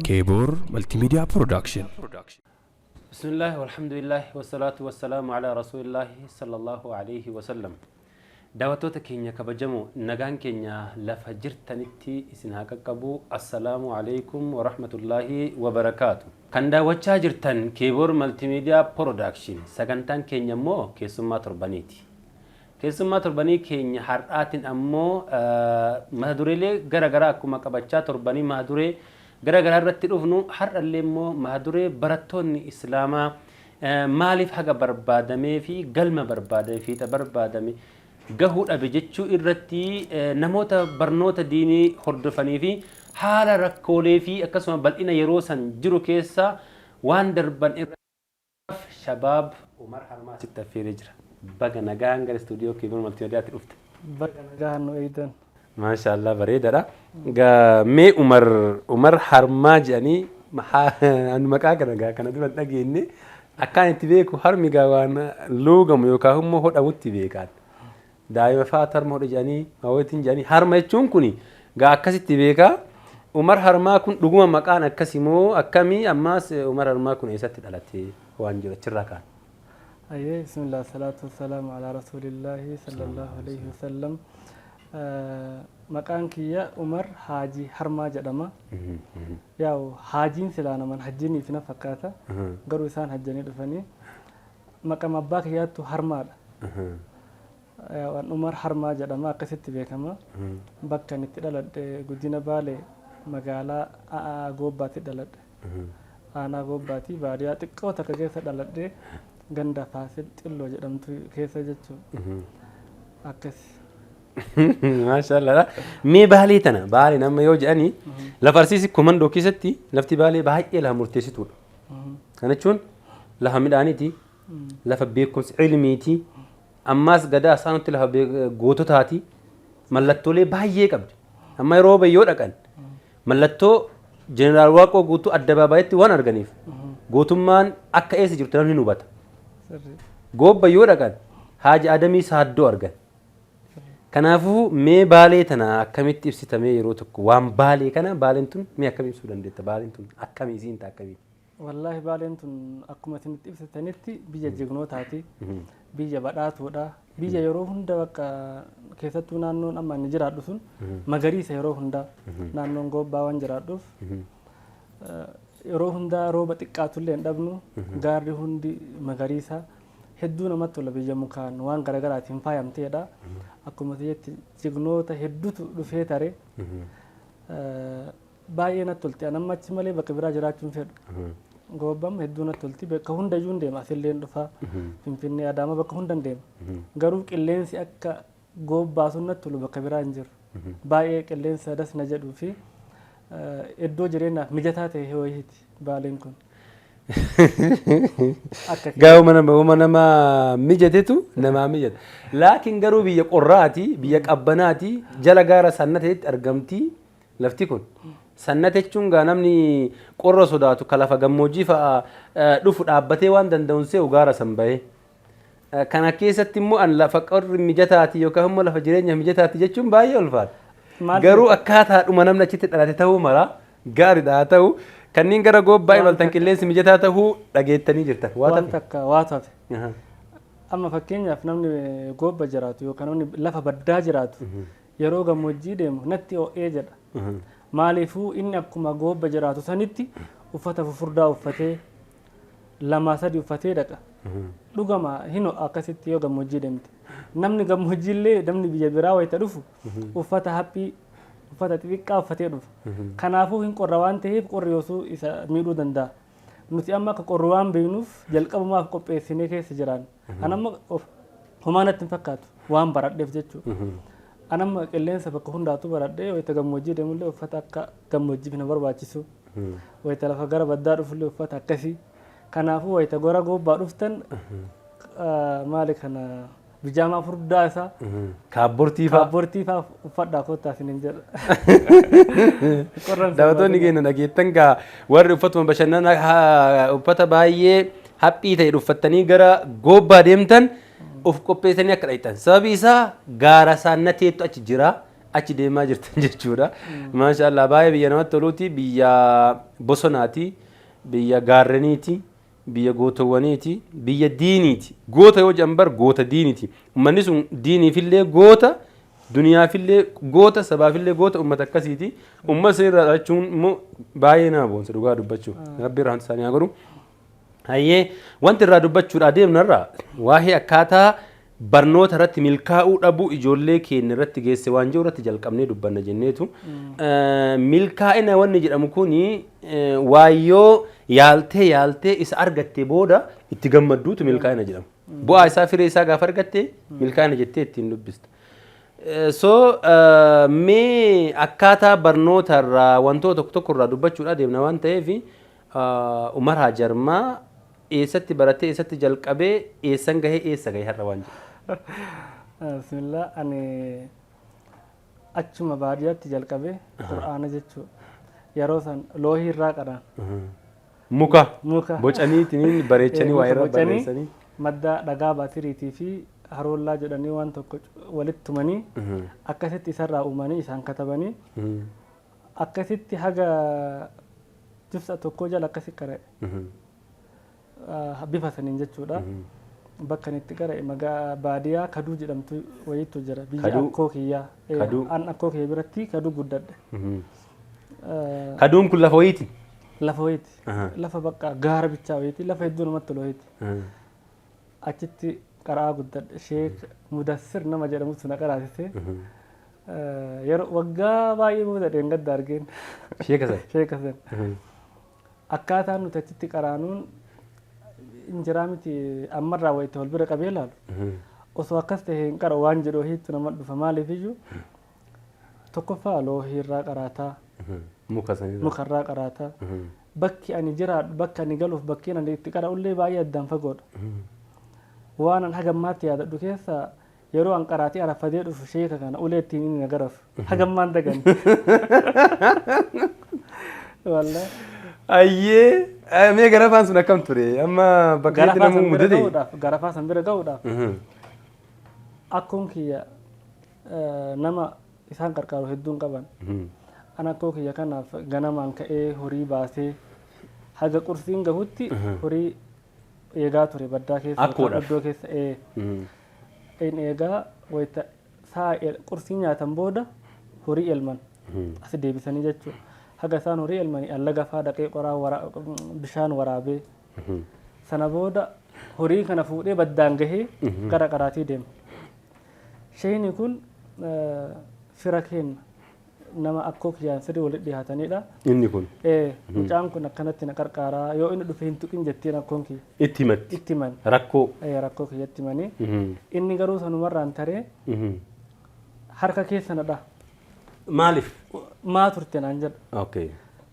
Keeboor Multimedia Production. Bismillaahi walhamdulillaahi wassalaatu wassalaamu alaa rasuulillaahi sallallahu alayhi wasallam. Daawwattoota keenya kabajamoo, nagaan keenya lafa jirtanitti isin haa qaqqabu. Assalaamu alaykum warahmatullaahi wabarakaatu. Kan daawwachaa jirtan Keeboor Multimedia Production, sagantaan keenya immoo keessummaa torbaniiti. Keessummaa torbanii keenya har'aatiin ammoo mata dureelee gara garaa akkuma qabachaa torbanii mata duree gara garaa irratti dhufnu, har'allee immoo mata duree barattoonni Islaamaa maaliif haga barbaadamee fi galma barbaadame fiixa barbaadame gahuu dhabe jechuu irratti namoota barnoota diinii hordofanii fi haala rakkoolee fi akkasuma bal'ina yeroo san jiru keessa waan darban irra Shabaab Umar Harmaa sitti affeeree jira. Baga nagaan gara istuudiyoo Keeboor Maltiimiidiyaatti dhufte. Baga nagaan nu eegdan. Maashaallah, bareedaadha. Egaa mee Umar Harmaa jedhanii ani maqaa kana gaa kana dura hin dhageenye. Akkaan itti beeku harmi gaa waan luugamu yookaan immoo hodhamutti beekaan. Daa'ima fa'aatu harma hodhe jedhanii hawwatiin jedhanii harma jechuun kuni gaa akkasitti beekaa. Umar Harmaa kun dhuguma maqaan akkasi moo akkamii? Ammaas Umar Harmaa kun eessatti dhalate waan jiru achirraa kaan. Ayyee, bismillah, salaatu wassalaamu alaa rasuulillaahi sallallahu alayhi wasallam. Maqaan kiyya Umar Haajii Harmaa jedhama. Yaa'u haajiin silaa naman hajjiniif na fakkaata. Garuu isaan hajjanii dhufanii. Maqama abbaa kiyyaattu Harmaadha. Yaa'u Umar Harmaa jedhama, akkasitti beekama. Bakka inni itti dhaladhe godina Baalee, magaalaa Goobbaatti dhaladhe. Aanaa Goobbaati, baadiyyaa xiqqoo takka keessa dhaladhe, ganda Faasil Xilloo jedhamtu keessa jechuudha. Akkas. Maashaallah. Mee Baalee tana, Baalee nama yoo jedhanii, lafa Arsiisi Komandoo keessatti lafti Baalee baay'ee lafa murteessituudha. Kana jechuun lafa midhaaniiti, lafa beekumsa ilmiiti, ammaas gadaa isaanutti lafa goototaati, mallattoolee baay'ee qabdi. Amma yeroo bayyoo dhaqan mallattoo Jeneraal Waaqoo Guutuu addabaabaayyitti waan arganiif gootummaan akka eessa jirtu namni ni hubata. Goobba yoo dhaqan Haaji Adamii Saaddoo argan. Kanaafuu mee Baalee tana akkamitti ibsitamee yeroo tokko waan Baalee kana, Baaleen tun mee akkamitti ibsuu dandeetta? Baaleen tun akkamii isiin ta'a akkamii? Wallaahi, Baaleen tun akkuma isinitti ibsitanitti biyya jignootaati. Biyya badhaatuudha. Biyya yeroo hunda bakka keessattuu naannoon amma inni jiraadhu sun magariisa yeroo hundaa. Naannoon Goobbaa waan jiraadhuuf yeroo hundaa rooba xiqqaatullee hin dhabnu, gaarri hundi magariisa. Hedduu namatti tola, biyya mukaan waan garaagaraatiin faayamteedha. Akkuma jetti jignoota hedduutu dhufee tare. Baay'ee natti tolti. Ani amma achi malee bakka biraa jiraachuu hin fedhu. Goobbam hedduu natti tolti. Bakka hundayyuu hin deema. Asillee hin dhufa. Finfinnee, Adaama, bakka hunda hin deema. Garuu qilleensi akka Goobbaa sun natti tolu bakka biraa hin jiru. Baay'ee qilleensa das na jedhuu fi iddoo jireenyaaf mijataa ta'e wayiiti Baaleen kun. Akka Gaa'uma nama uuma nama mijatetu namaa mijata. Laakiin garuu biyya qorraati, biyya qabbanaati, jala gaara sannateetti argamti lafti kun. Sannate jechuun gaa namni qorra sodaatu ka lafa gammoojjii fa'a dhufu dhaabbatee waan danda'uun se'u gaara san bahee. Kana keessatti immoo an lafa qorri mijataati yookaan immoo lafa jireenya mijataati jechuun baay'ee ulfaata. Garuu akkaataadhuma namni achitti dhalate ta'uu mala, gaariidha haa ta'u. Kanneen gara Goobbaa imaltan qilleensi mijataa ta'uu dhageettanii jirtan. Waa Waan takka waatu hafe. Amma fakkeenyaaf namni Goobba jiraatu yookaan namni lafa baddaa jiraatu yeroo gammoojjii deemu natti ho'ee jedha. Maaliifuu inni akkuma Goobba jiraatu sanitti uffata fufurdaa uffatee, lamaa sadi uffatee dhaqa. Dhugama hin ho'a akkasitti yoo gammoojjii deemte. Namni gammoojjii illee, namni biyya biraa wayita dhufu uffata haphii, uffata xixiqqaa uffatee dhufa. Kanaafuu hin qorra waan ta'eef qorri yoosuu isa miidhuu danda'a. Nuti amma akka qorru waan beeknuuf jalqabumaaf qopheessinee keessa jiraan. An amma homaa natti hin fakkaatu waan baradheef jechuudha. An amma qilleensa bakka hundaatu baradhee wayita gammoojjii deemullee uffata akka gammoojjiif na barbaachisu. Wayita lafa gara baddaa dhufullee uffata akkasii. Kanaafuu wayita gara Goobbaa dhuftan maali kana bijaamaa furdaa isaa Kaabbortii fa'a. Kaabbortii fa'a uffadhaa kottaa isiniin jedha. Qorran Daawwattoonni keenya dhageettan gaa, warri uffatuma bashannana uffata baay'ee haphii ta'e uffattanii gara Goobbaa deemtan of qopheessanii akka dhaqxan. Sababi isaa gaara saannateetu achi jira. Achi deemaa jirtan jechuudha. Maashaallah, baay'ee biyya namatti toluuti, biyya bosonaati, biyya gaarreniiti, biyya gootowwaniiti, biyya diiniiti. Goota yoo jedhan bar goota diiniiti. Uummanni sun diiniifillee goota, duniyaafillee goota, sabaafillee goota, uummata akkasiiti. Uummata sanirraa dhalachuun immoo baay'ee nama boonsa dhugaa dubbachuu. Rabbi irraa isaanii haa godhu. Hayyee, wanti irraa dubbachuudha deemnarraa waa'ee akkaataa barnoota irratti milkaa'uu dhabuu ijoollee keenya irratti geesse waan jiru irratti jalqabnee dubbanna jenneetu. Milkaa'ina wanni jedhamu kuni waayyoo yaaltee yaaltee isa argattee booda itti gammadduutu milkaa'ina jedhama. Bu'aa isaa, firee isaa gaafa argatte milkaa'ina jettee ittiin dubbista. So mee akkaataa barnoota irraa wantoota tokko tokko irraa dubbachuudha deemna waan ta'eef, Umar Hajarmaa eessatti baratee, eessatti jalqabee, eessan gahee, eessa gahee har'a waan jedhu? Bismillah, ani achuma baadiyyaatti jalqabee Qur'aana jechuudha. Yeroo san loohii irraa qaraan. Muka. Muka. Bocanii ittiin bareechanii waa irra bocanii barreessanii. Madda dhagaa baatiriitii fi haroollaa jedhanii waan tokko walitti tumanii akkasitti isarraa uumanii isaan katabanii akkasitti haga jufsa tokko jala akkasi qara'e. Bifa saniin jechuudha. Bakka inni itti qara'e magaa baadiyaa Kaduu jedhamtu wayiitu jira. Biyya Kaduu. akkoo kiyyaa. Kaduu. An akkoo kiyya biratti Kaduu guddadhe. Kaduun kun lafa wayiiti. Lafa wayiiti. Lafa bakka gaara bichaa wayiiti. Lafa hedduu namatti tolu wayiiti. Achitti qara'aa guddadhe. Sheek Mudassir nama jedhamutu na qaraasise. Yeroo waggaa baay'ee booda dheengadda argeen. Sheeka sana. Sheeka sana. Akkaataan nuti achitti qaraanuun injiraa miti, ammarraa wayitti wal bira qabee ilaalu. Osoo akkas ta'e hin qara'u waan jedhu wayiitu nama dhufa. Maaliif iyyuu, tokkoffaa loohii irraa qaraataa. Muka sanirra. Mukarraa qaraataa. Bakki ani jiraadhu, bakka ani galuuf bakkeen ani itti qara'ullee baay'ee addaan fagoodha. Waan an hagammaatti yaadadhu keessa yeroo an qaraatii araffatee dhufu sheeka kana ulee ittiin inni na garafu hagammaan dagan. Wallahi. Ayyee, mee garafaan sun akkam ture? Amma bakka itti Garafaa namuu san bira mudate. gahuudhaaf, garafaa san bira gahuudhaaf akkoon kiyya nama isaan qarqaaru hedduun qaban. An akkoo kiyya kanaaf ganamaan ka'ee horii baasee haga qursiin gahutti horii eegaa ture baddaa keessa yookaan Akkoodhaaf. iddoo keessa in eegaa. Wayita saa qursii nyaatan booda horii elman as deebisanii jechuudha. Haga isaan horii elmanii allaga faa dhaqee qoraa bishaan waraabee sana booda horii kana fuudhee baddaan gahee gara qaraatii deema. Sheeyni kun fira keenya, nama akkoo kiyyaan sirrii walitti dhiyaatanidha. Inni kun. Mucaan kun akkanatti na qarqaaraa, yoo inni dhufe hin tuqin jettiin akkoon kiyya. Itti himatti. Itti himan. Rakkoo. Rakkoo kiyyatti himanii. Inni garuu sanumarraan taree harka keessa na dhaha. Maaliif? Maa turte naan jedha.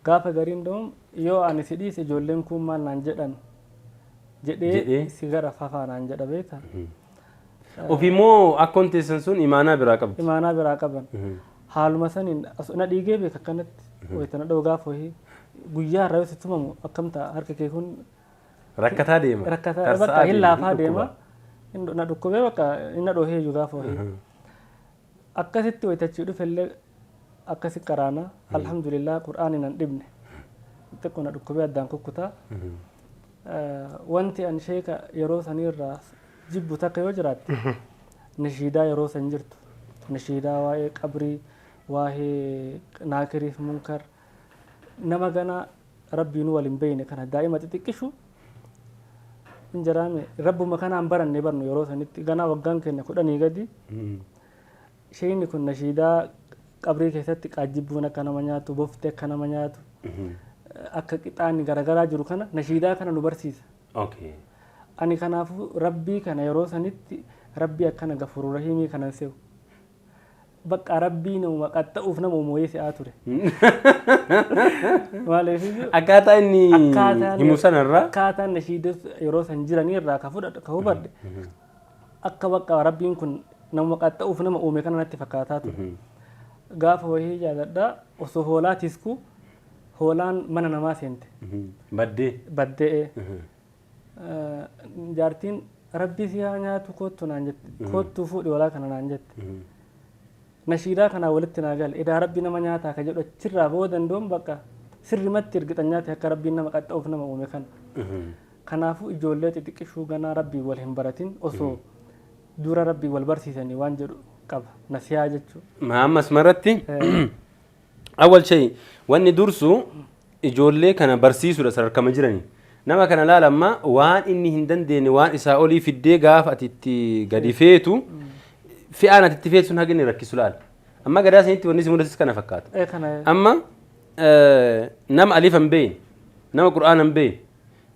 Gaafa gariin da'uun yoo ani si dhiise ijoolleen kun maal naan jedhan jedhee Jedhee? si gara fafaa naan jedha, beektaa? Ofii immoo akkoon teessan sun imaanaa biraa qabdi. Imaanaa biraa qaban. Haaluma saniin na dhiigee beeka akkanatti wayita na dha'u. Gaafa wayii guyyaa irraa yoo si tumamu akkam ta'a harka kee kun? Rakkataa deema. Rakkataa Tarsa'aa bakka hin deema, laafaa hin deema. dhukkuba. Na dhukkubee bakka inni na dhoohee iyyuu gaafa wayii. Akkasitti wayitachii dhufellee akkasi qaraana, alhamdulillah, Qur'aani nan dhibne, xiqqoo na dhukkubee addaan kukkutaa. Wanti an sheeka yeroo saniirraa jibbu takka yoo jiraatte, nashiidaa yeroo san jirtu, nashiidaa waa'ee qabrii, waa'ee naakiriif munkar, nama ganaa rabbiinuu wal hin beeyne kana, daa'ima xixiqqishu hin jiraame, rabbuma kanaan baranne barnu yeroo sanitti ganaa waggaan keenya 10 gadi. Sheeyni kun nashiidaa qabrii keessatti qaajjibbuun akka nama nyaatu, bofti akka nama nyaatu, akka qixaanni garagaraa jiru kana nashiidaa kana nu barsiisa. Ani kanaafuu rabbii kana yeroo sanitti rabbii akkana gafuru rahiimii kanan se'u. Bakka rabbii nama qaxxa'uuf nama uumu wayii se'aa ture. Maaliif iyyuu Akkaataa inni akkaataan himu sanarraa. Akkaataan nashiidaa yeroo san jiranii irraa ka fudhadhu, ka hubadhe, akka bakka rabbiin kun nama qaxxa'uuf nama uume kana natti fakkaataa ture. Gaafa wayii jaaladhaa osoo hoolaa tisku hoolaan mana namaa seente. Baddee. Baddee'ee. Jaartiin rabbi si haa nyaatu, kottu naan jette. Kottu fuudhi hoolaa kana naan jette. Nashiidaa kanaa walitti naa gale. Edaa Rabbi nama nyaataa ka jedhu achirraa booda indoon bakka sirrimatti ergixanyaa ta'e akka Rabbiin nama qaxxa'uuf nama uume kana. Kanaafuu ijoollee xixiqqishuu ganaa Rabbii wal hin baratin osoo dura Rabbii wal barsiisanii waan jedhu qaba. Nasihaa jechuudha. Ammas maratti awwal shay wanni dursu ijoollee kana barsiisuudha sadarkama jiranii. Nama kana laala amma waan inni hin dandeenye waan isaa olii fiddee gaafa ati itti gadi feetu fe'aan ati itti feetu sun haga inni rakkisu laala. Amma gadaa sanitti wanni si mudatis kana fakkaata. Kana Amma nama alif hin beekne, nama Qur'aana hin beekne,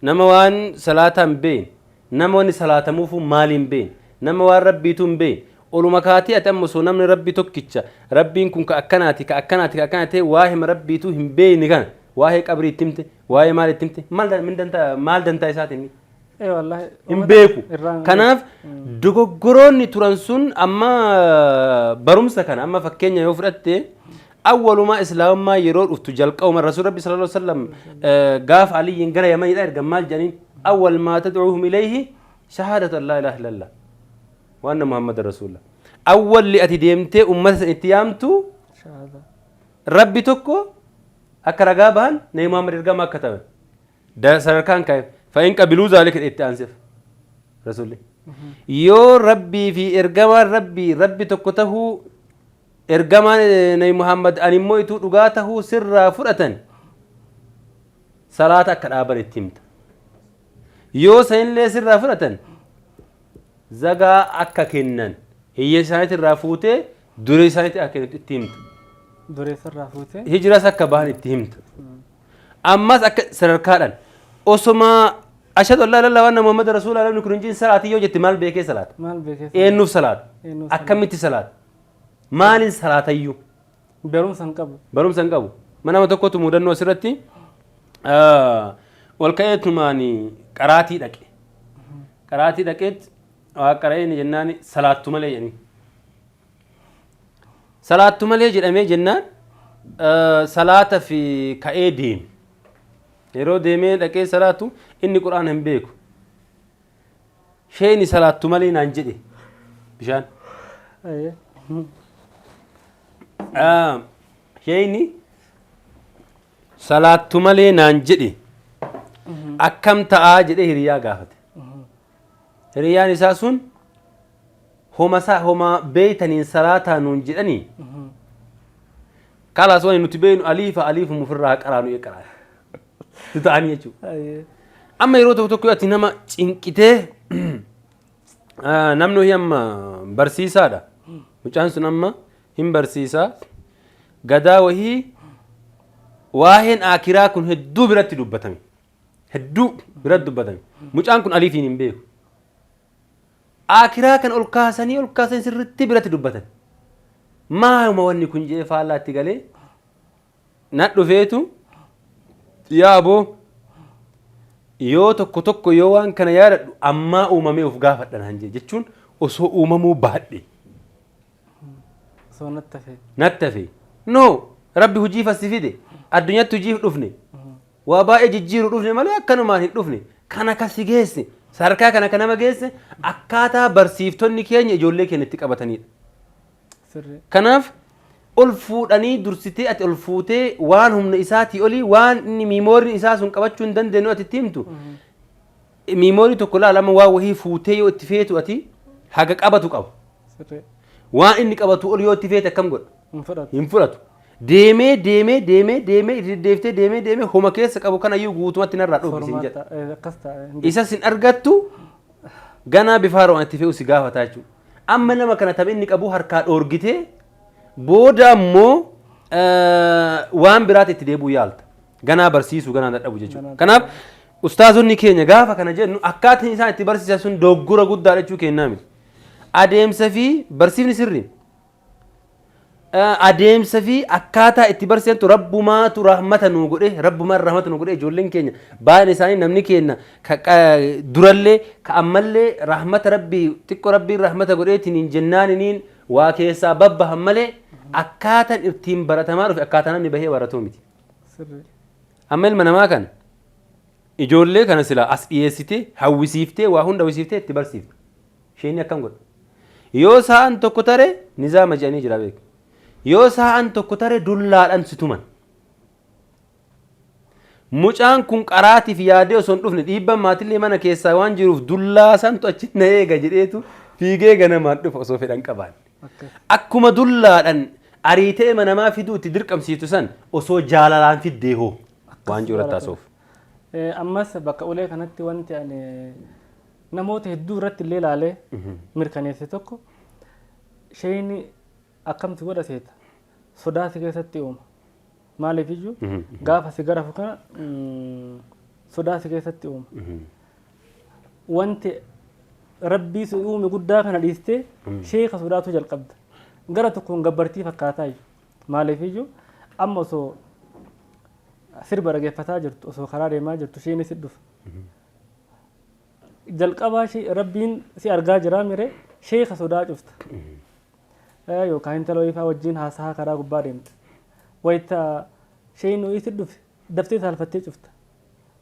nama waan salaataa hin beekne, nama wanni salaatamuufuu maali hin beekne, nama waan rabbiituu hin beekne. Oluma kaatee ati amma osoo namni rabbi tokkicha rabbiin kun ka akkanaati ka akkanaati ka akkanaati ta'e waa hima rabbiituu hin beekne kana waa'ee qabrii itti himte waa'ee maal itti himte maal dan- min dantaa maal dantaa isaati inni Wallahi hin beeku. Irraan Kanaaf dogoggoroonni turan sun amma barumsa kana amma fakkeenya yoo fudhatte awwalumaa islaamummaa yeroo dhuftu jalqabuma rasuul rabbi sallallahu alaihi wasallam gaafa aliyyiin gara yamaniidha erga maal jedhaniin awwal maa tad'uuhum ilayhi shahaadatu an laa ilaaha illallah wa anna muhammadan rasuulullah. Awwalli ati deemtee ummata san itti yaamtu Shahaadaa. rabbi tokko akka ragaa bahan nabi Muhammad ergama akka ta'an sadarkaan ka'e fa'in qabiluu zaalika itti aanseef rasuulli yoo rabbii fi ergamaan rabbii rabbi tokko tahuu ergamaan nabi Muhammad ani immoo ituu dhugaa tahuu sirraa fudhatan salaata akka dhaaban itti himta yoo sanillee sirraa fudhatan zagaa akka kennan hiyyeessa isaaniitti irraa fuutee dureessa isaaniitti akka kennitu itti himta. Dureessarraa fuutee. Hijiras akka bahan itti himta. Ammas akka sadarkaadhaan osoma ashhadu an laa ilaaha illallah wa anna Muhammad rasuulullah namni kun hin jiin salaatii yoo jette maal beekee salaata? Maal beekee? Eenyuuf salaata? Eenyuuf salaata? Akkamitti salaata? Maaliin salaatayyuu? Barumsa hin qabu. Barumsa hin qabu. Mana nama tokkotu mudannoo asirratti ol ka'eetumaan qaraatii dhaqe. Qaraatii dhaqeet waa qara'ee inni jennaan salaattu malee jedhanii. Salaattu malee jedhamee jennaan salaata fi ka'ee deeme. Yeroo deemee dhaqee salaatu inni quraana hin beeku. Sheeni salaattu malee naan jedhe bishaan. Sheeni salaattu malee naan jedhe akkam ta'aa jedhee hiriyaa gaafate. Hiriyaan isaa sun homa homa beeytaniin salaataa nuun jedhanii kalaas wani nuti beeynu aliifa aliifuma ofirraa qaraanu ee qaraa ta'anii jechuudha. Amma yeroo tokko tokko ati nama cinqitee namni wayii amma barsiisaadha. Mucaan sun amma hin barsiisaa. Gadaa wayii waa'een aakiraa kun hedduu biratti dubbatame. Hedduu biratti dubbatame. Mucaan kun aliifiin hin beeku. Aakiraa kan ol kaasanii ol kaasanii sirriitti biratti dubbatan. Maaluma wanni kun jedhee faallaatti galee na dhufeetu yaa aboo yoo tokko tokko yoo waan kana yaadadhu ammaa uumamee of gaafadha naan jedhe jechuun osoo uumamuu baadhe Osoo natti hafe. Natti hafe. No rabbi hojiif as si fide addunyaatti hojiif dhufne waa baay'ee jijjiiru dhufne malee akkanumaan hin dhufne kana kan si geesse sadarkaa kana kan nama geesse akkaataa barsiiftonni keenya ijoollee keenya itti qabatanidha. Sirrii. Kanaaf ol fuudhanii dursitee ati ol fuutee waan humna isaatii olii waan inni miimooriin isaa sun qabachuu hin dandeenyu ati itti himtu. Miimoorii tokko laala amma waan wahii fuutee yoo itti feetu ati haga qabatu qaba. Sirrii. Waan inni qabatu ol yoo itti feete akkam godha? Hin fudhatu. Hin fudhatu. Deemee deemee deemee deemee itti deddeebiftee deemee deemee homa keessa qabu kanayyuu guutumatti narraa dhoofisi hin jedha. Formaata akkas ta'a. Isas hin argattu ganaa bifa haaraan itti fe'u si gaafata jechuudha. Amma nama kana tapha inni qabu harkaa dhoorgitee booda ammoo waan biraatti itti deebi'uu yaalta. Ganaa barsiisuu ganaa dadhabu jechuudha. Kanaaf ustaazonni keenya gaafa kana jennu akkaataan isaan itti barsiisan sun dogoggora guddaa jechuu kennaa miti. Adeemsa fi barsiifni sirrii. Adeemsa fi akkaataa itti barsiisantu rabbumaatu rahmata nuu godhe rabbumaan rahmata nuu godhe ijoolleen keenya baay'een isaanii namni keenya ka durallee ka ammallee rahmata rabbii xiqqoo rabbiin rahmata godheetiin hin jennaaniniin waa keessaa babbahan malee akkaataan ittiin baratamaa dhufe akkaataa namni bahee baratuu miti. Sirrii. Amma ilma namaa kana ijoollee kana silaa as dhiyeessitee hawwisiiftee waa hunda hawwisiiftee itti barsiifte. Isheen akkam godha? Yoo sa'aan tokko tare nizaama jedhanii jira beeku. Yoo sa'aan tokko tare dullaadhaan si tuman. Mucaan kun qaraatiif yaadee osoo hin dhufne dhiibban maatillee mana keessaa waan jiruuf dullaa santu achi na eega jedheetu fiigee ganamaan dhufa osoo fedhan qabaanne. Akkuma dullaadhaan ariitee manamaa fiduu itti dirqamsiitu san osoo jaalalaan fiddee hoo waan jiru irratti haasa'uuf. Ammas bakka ulee kanatti wanti ani namoota hedduu irratti illee ilaalee mirkaneesse tokko, sheeyni akkamti godha seeta, sodaa si keessatti uuma. Maaliif iyyuu gaafa si garafu kana sodaa si keessatti uuma. Wanti Rabbii si uume guddaa kana dhiistee sheeka sodaatu jalqabda. Gara tokkoon gabbartii fakkaataa iyyuu. Maaliif iyyuu amma osoo sirba dhageeffataa jirtu, osoo karaa deemaa jirtu, sheeyni si dhufa. Jalqabaa Rabbiin si argaa jiraa mire, sheeka sodaa cufta. Yookaan intala wayifaa wajjin haasahaa karaa gubbaa deemta. Wayita sheeyni wayii si dhufe daftee saalfattee cufta.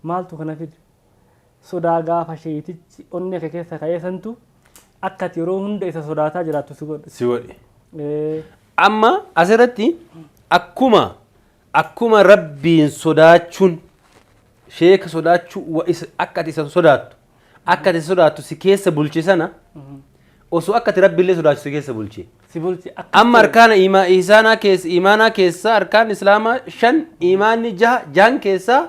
Maaltu kana fide? Sodaa gaafa sheeyitichi onnee kee keessa ka'ee santu akka ati yeroo hunda isa sodaataa jiraattu si godhe. Si godhe. Amma asirratti akkuma Rabbiin sodaachuun, sheeka sodaachuu, akka ati isa sodaattu, akka ati isa sodaattu si keessa bulche sana, osoo akka ati Rabbiillee sodaachuu si keessa bulche. Si bulche akka Amma arkaana isaanaa keessa, imaanaa keessa, arkaan islaamaa shan, imaanni jaha, jahan keessaa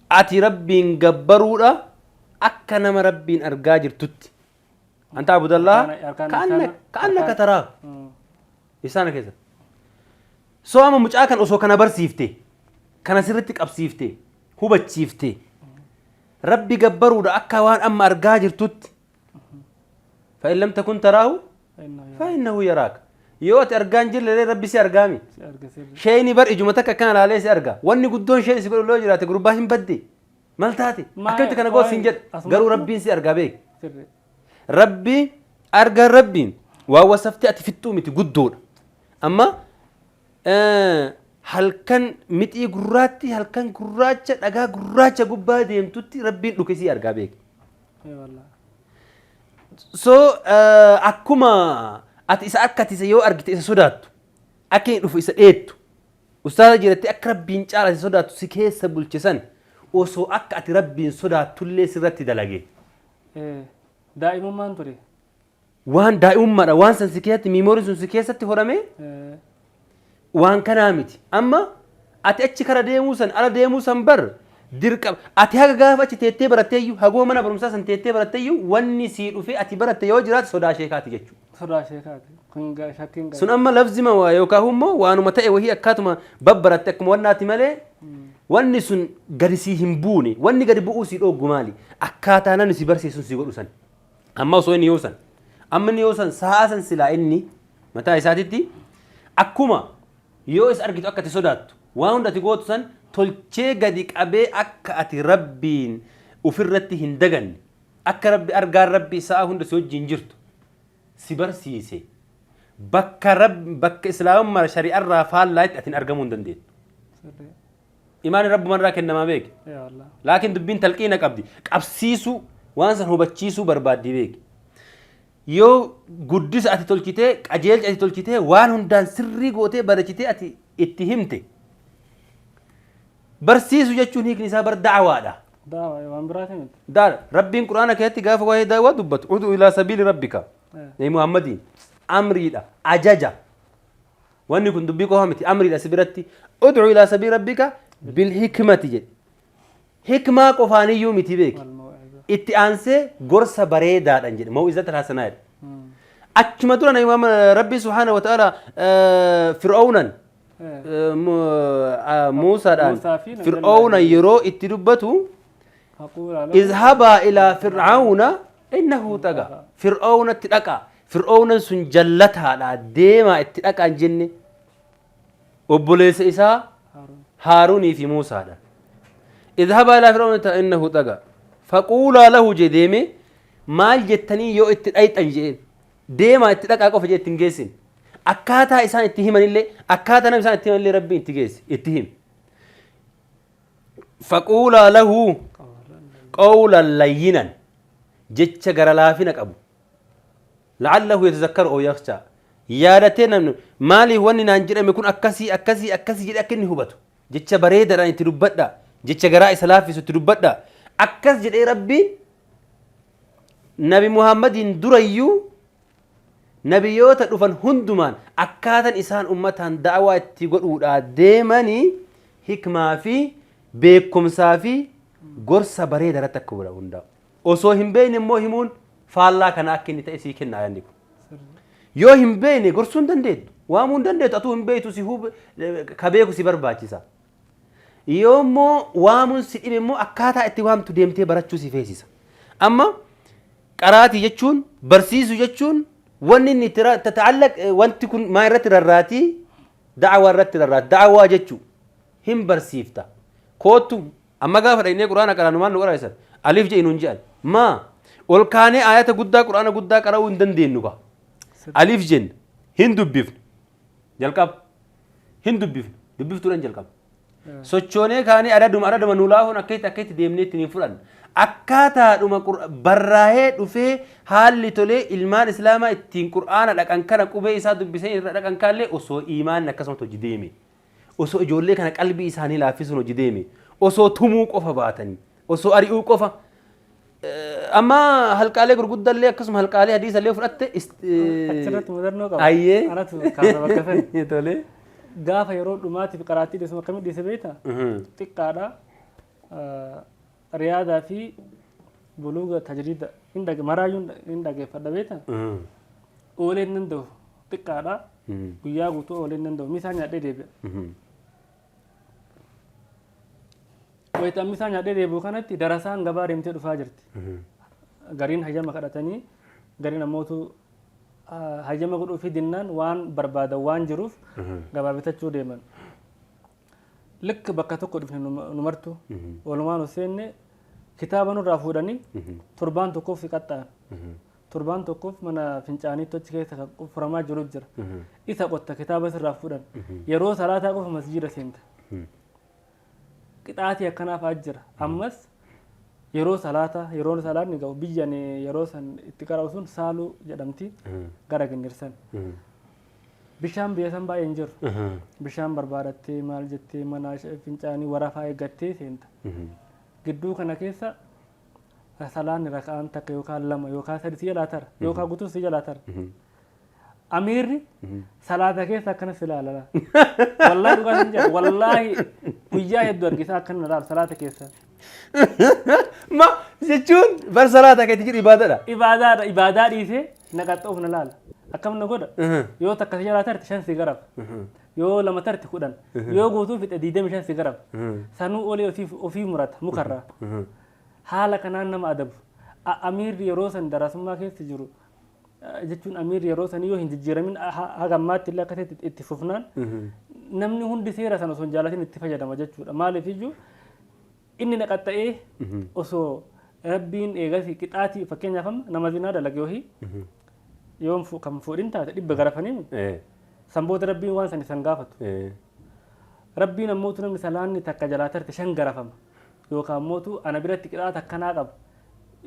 ati Rabbiin gabbaruudha akka nama Rabbiin argaa jirtutti. An ta'budallaha Arkaana ka'annaka taraa. Isaana keessa. So amma mucaa kan osoo kana barsiifte, kana sirritti qabsiifte, hubachiifte, Rabbi gabbaruudha akka waan amma argaa jirtutti. Fa'in lam takun taraahu fa'innahu yaraaka. Yoo ati argaa hin jirre Rabbi si argaami. Si arga sirri. Sheeyni bar ijuma takka akkana laalee si arga. Wanni guddoon sheen si godhu yoo jiraate, gurbaa hin badde. Mal taate? Akkamitti kana goos hin jedhu. Garuu Rabbiin si argaa beek. Sirri. Rabbi argaan Rabbiin waan wasaftee ati fixxuu miti, guddoodha. Amma halkan mixii gurraatti, halkan gurraacha dhagaa gurraacha gubbaa deemtutti Rabbiin dhuke si argaa beek. Ee wallaahi. So akkuma ati isa akka ati isa yoo argite isa sodaattu, akka inni dhufu isa dheettu, ustaaza jedhattee akka Rabbiin caala isa sodaattu si keessa bulche san, osoo akka ati Rabbiin sodaattullee sirratti dalage. Daa'imummaan ture. Waan daa'imummaadha waan san si keessatti, memoryn sun si keessatti horame waan kanaa miti. Amma ati achi kara deemuu san, ala deemuu san bar dirqama. Ati haga gaafa achi teettee baratteeyyuu, hagoo mana barumsaa san teettee baratteeyyuu, wanni sii dhufee ati baratte yoo jiraate sodaa sheekaati jechuudha. Sodaa sheekaati. Kun shakkiin qabu. Sun amma lafzima waa yookaan immoo waanuma ta'e wahii akkaatuma babbaratte akkuma wannaati malee wanni sun gadi sii hin buune. Wanni gadi bu'uu sii dhooggu maali? Akkaataa namni si barsiisun si godhu san. Amma osoo inni yoo san, amma inni yoo san sa'a san silaa inni mataa isaatitti akkuma yoo isa argitu akka ati sodaattu waan hunda ati gootu san tolchee gadi qabee, akka ati Rabbiin ofirratti hin daganne, akka Rabbi argaan Rabbi sa'a hunda si wajjin jirtu si barsiise, bakka bakka islaamummaa shari'arraa faallaatti ati hin argamuu hin dandeettu. Sirri. Imaanni rabbumarraa kennamaa beeki. Ee wallaahi. Laakiin dubbiin talqiina qabdi. Qabsiisuu, waan san hubachiisuu barbaaddi beeki. Yoo guddisa ati tolchitee, qajeelcha ati tolchitee, waan hundaan sirrii gootee barachitee ati itti himte. Barsiisu jechuun hiikni isaa bar da'awaadha. Daawaa waan biraati miti. Rabbiin Quraana keessatti gaafa waa'ee daawaa dubbatu, ud'u ilaa sabiili rabbika. Nabi Muhammadiin amriidha, ajaja. Wanni kun dubbii qofa miti, amriidha si biratti. Ud'u ilaa sabiili rabbika bil hikmati jedhe. Hikmaa qofaaniyyuu miti beeki. Wal maw'iza. Itti aansee gorsa bareedaadhaan jedhe, maw'izata hasanaa jedhe. Achuma dura Nabi Muhammad Rabbi subhaanahu wa ta'ala Fir'aawunan Muusaadhaan Muusaa fi Nabi Fir'aawunan yeroo itti dubbatu, Faquulaa lahu izhabaa ilaa fir'aawuna innahu xagaa, Fir'aawnatti dhaqa, Fir'aawunan sun jallataadha, deemaa itti dhaqaa hin jenne obboleessa isaa Haaruun. Haaruunii fi Muusaadha. Izhabaa ilaa fir'aawuna innahu xagaa faquulaa lahu jee, deeme maal jettanii yoo itti dhayxan jeen, deemaa itti dhaqaa qofa jee ittiin geessin. Akkaataa isaan itti himanillee, akkaataa namni isaan itti himanillee Rabbiin itti geesse itti hime. Faquulaa lahu qawlan layyinan, jecha gara laafina qabu. La'allahu yatazakkaru aw yakhsha. Yaadatee namni maaliif wanni naan jedhame kun akkasii akkasii akkasii jedhee akka inni hubatu. Jecha bareedaadhaan itti dubbadha. Jecha garaa isa laaffisu itti dubbadha. Akkas jedhee Rabbiin Nabi Muhammadiin durayyuu nabiyyoota dhufan hundumaan akkaatan isaan ummataan da'awaa itti godhuudhaa deemanii hikmaa fi beekumsaa fi gorsa bareeda irratti akka godha hundaa'u. Osoo hin beekne immoo himuun faallaa kana akka inni ta'e sii kenna ayanni kun. Yoo hin beekne gorsuu hin dandeettu. Waamuu hin dandeettu. Atuu hin beektu si hub ka beeku si barbaachisa. Yoo immoo waamuun si dhibe immoo akkaataa itti waamtu deemtee barachuu si feesisa. Amma qaraatii jechuun barsiisuu jechuun wanni inni itti tata'allaq wanti kun maa irratti rarraatii da'awaa irratti rarraati. Da'awaa jechuu hin barsiifta. Koottu amma gaafa dhaynee Qur'aana qaraanu maal nu qaraa'isan? Alif je'i nuun je'an. Maa ol kaanee aayata guddaa Qur'aana guddaa qara'uu hin dandeenyu kaa. Alif jenna hin dubbifnu. Jalqaba hin dubbifnu. Dubbiftuudhaan jalqaba. Sochoonee kaanee adaduma adaduma nu laafuun akkasitti akkasitti deemnee ittiin hin fudhannu. Akkaataadhuma barraa'ee dhufee haalli tolee ilmaan Islaamaa ittiin Qur'aana dhaqan kana qubee isaa dubbisee irra dhaqan kaallee osoo iimaanni akkasumatti hojii deeme. Osoo ijoollee kana qalbii isaanii laaffisuun hojii deeme. Osoo tumuu qofa baatanii. Osoo ari'uu qofa. Amma halqaalee gurguddallee akkasuma halqaalee hadiisallee fudhatte. Achirratti mudannoo qaba. Ayyee. Anatu kaasa bakka sani. Tolee. Gaafa yeroo dhumaatiif qaraattii dhiisuma akkamitti dhiise beektaa? Xiqqaadha. Riyaadaa fi buluuga tajriida hin dhage maraayyuu hin dhageeffadha beektaa? Oolee hin danda'u. Xiqqaadha. Guyyaa guutuu oolee hin danda'u. Misaa nyaadhee deebi'a. Wayita misaa nyaadhee deebi'u kanatti darasaan gabaa deemtee dhufaa jirti. Gariin hayyama kadhatanii gariin ammootu hayyama godhuu fi dinnaan waan barbaadan waan jiruuf gabaa bitachuu deeman. Likk bakka tokko dhufne nu martu walumaa nu seenne kitaaba nurraa fuudhanii torbaan tokkoof si qaxxa'an. Torbaan tokkoof mana fincaaniitti achi keessa kan qoffaramaa jiru jira. Isa qotta kitaaba sirraa fuudhan. Yeroo salaataa qofa masjiida seenta. Qixaatii akkanaa fa'aa jira. Ammas yeroo salaataa yeroo salaanni ga'u biyya ani yeroo san itti qara'u sun Saaluu jedhamti gara Gindirsan. Bishaan biyya san baay'ee hin jiru. Bishaan barbaadattee maal jettee mana fincaanii warafaa eeggattee seenta. Gidduu kana keessa salaanni raka'aan takka yookaan lama yookaan sadi si jalaa tara yookaan guutuun si jalaa tara. Amiirri salaata keessa akkana si ilaala. Wallaahi dhugaa sin jedha. Wallaahi guyyaa hedduu argisa akkana na ilaalu salaata keessa. Ma jechuun bar salaata keetti jiru ibaadadha. Ibaadaadha ibaadaa dhiisee na qaxxa'uuf na laala. Akkam na godha? Yoo takka si jalaa tarte shan si garafa. Yoo lama tarte 10. Yoo guutuu fixe 25 si garafa. Sanuu olee ofii murata mukarraa. Haala kanaan nama adabu. Amiirri yeroo san darasummaa keessa jiru jechuun amiirri yeroo sanii yoo hin jijjiiramin haga ammaatti illee akkasitti itti fufnaan namni hundi seera sana osoo hin jaalatin itti fayyadama jechuudha. Maaliif iyyuu inni na qaxxa'ee osoo Rabbiin eegasii qixaatii fakkeenyaaf amma nama zinaa dalage wahii yoo kan fuudhin taate 100 garafanii san booda Rabbiin waan san isan gaafatu. Rabbiin ammootu namni salaanni takka jalaa tarte shan garafama. Yookaan ammootu ana biratti qixaata akkanaa qaba.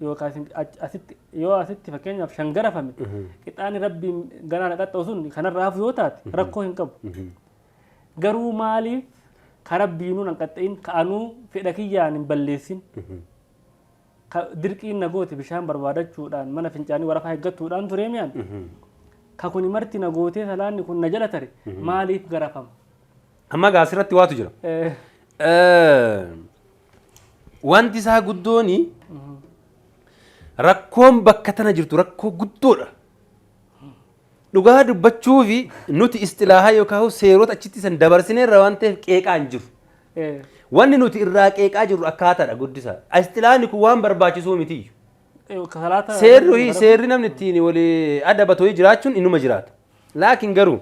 Yookaan isin asitti yoo asitti fakkeenyaaf shan garafame qixaanni Rabbiin ganaa na qaxxa'u sun kanarraa hafu yoo taate rakkoo hin qabu. Garuu maaliif ka Rabbiinuu nan qaxxa'in ka anuu fedha kiyyaan hin balleessin ka dirqiin na goote bishaan barbaadachuudhaan mana fincaanii warafaa eeggattuudhaan turee miyaan ka kuni marti na gootee salaanni kun na jala tare maaliif garafama? Amma gaa asirratti waatu jira. Wanti isaa guddooni rakkoon bakka tana jirtu rakkoo guddoodha. Dhugaa dubbachuufi nuti istilaahaa yookaan seerota achitti san dabarsineerra waan ta'eef qeeqaa hin jiru. Wanni nuti irraa qeeqaa jirru akkaataadha guddisaa. Istilaahni kun waan barbaachisuu mitiyyu. Seerri seerri namni ittiin walii adabatu jiraachuun inuma jiraata. Laakiin garuu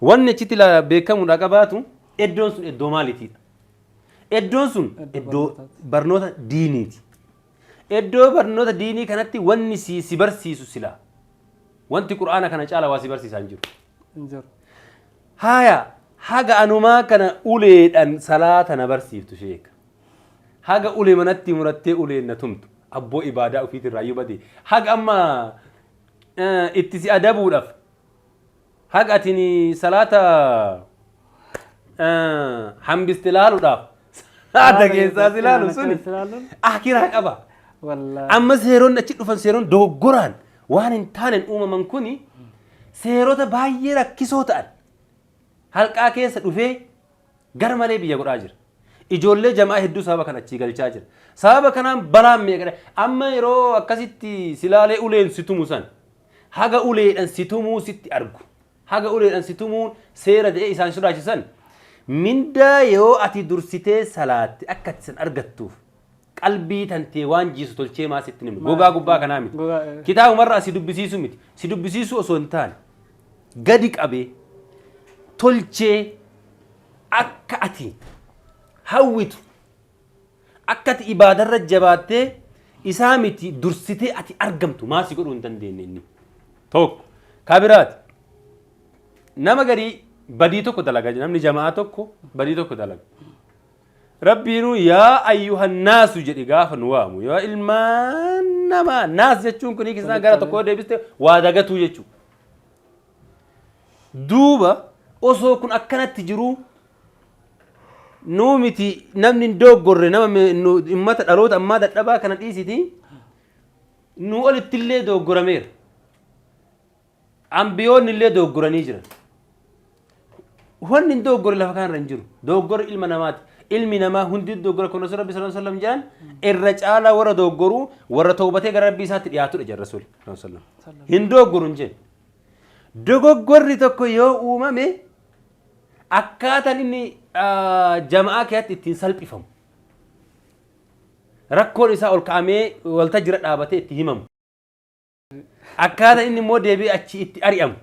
wanni achitti beekamuudha qabaatu iddoon sun iddoo maaliitiidha? Iddoon sun iddoo barnoota diiniiti. Iddoo barnoota diinii kanatti wanni si barsiisu silaa wanti Qur'aana kana caala waa si barsiisaa hin jiru. Hin jiru. Haaya haga anumaa kana uleedhaan salaata na barsiiftu sheeka. Haga ulee manatti murattee uleen na tumtu abboo ibaadaa ofiitirraa iyyuu bade. Haga amma itti si adabuudhaaf Haga atiin salaata hambiste laaluudhaaf salaata keessaa si laalu suni akiraa qaba. Amma seeronni achi dhufan seeronni dogoggoraan waan hin taaneen uumaman kuni seerota baay'ee rakkisoo ta'an halqaa keessa dhufee gar malee biyya godhaa jira. Ijoollee jamaa hedduu sababa kana achii galchaa jira. Sababa kanaan balaan meeqa amma yeroo akkasitti silaalee uleen si tumu san haga uleedhaan si tumuu sitti argu. Haga uleedhaan si tumuun seera ta'ee isaan sodaachisan mindaa yoo ati dursitee salaatte akka ati san argattuuf qalbii tantee waan jiisu tolchee maa sitti himne gogaa gubbaa kanaa miti. Kitaabumarraa si dubbisiisu miti. Si dubbisiisu osoo hin taane gadi qabee tolchee akka ati hawwitu akka ati ibaadarra jabaattee isaa miti dursitee ati argamtu maa si godhuu hin dandeenye inni. Tokko kabiraati nama garii badii tokko dalaga namni jamaa tokko badii tokko dalaga. Rabbiinuu yaa ayyuhannaasu jedhe gaafa nu waamu yaa ilmaan namaa naas jechuun kun hiikni isaa gara tokkoo deebiste waa dagatuu jechuudha. Duuba osoo kun akkanatti jiruu nuu miti namni hin dogoggorre nama ummata dhaloota ammaa dadhabaa kana dhiisiti nu olitti illee dogoggorameera. Ambiyoonni illee dogoggoranii jiran. Wanni hin dogoggorre lafa kanarra hin jiru. Dogoggorri ilma namaati. Ilmi namaa hundi dogoggora kun osoo Rabbi sallallahu alaihi wasallam jedhan irra caalaa warra dogoggoruu warra tawbatee gara Rabbii isaatti dhiyaatudha jedha Rasuulli sallallahu alaihi wasallam. Hin dogoggoru hin jenne. Dogoggorri tokko yoo uumame akkaataan inni jama'aa keessatti ittiin salphifamu. Rakkoon isaa ol kaa'amee waltajjira dhaabatee itti himamu. Akkaataa inni immoo deebi'ee achi itti ari'amu.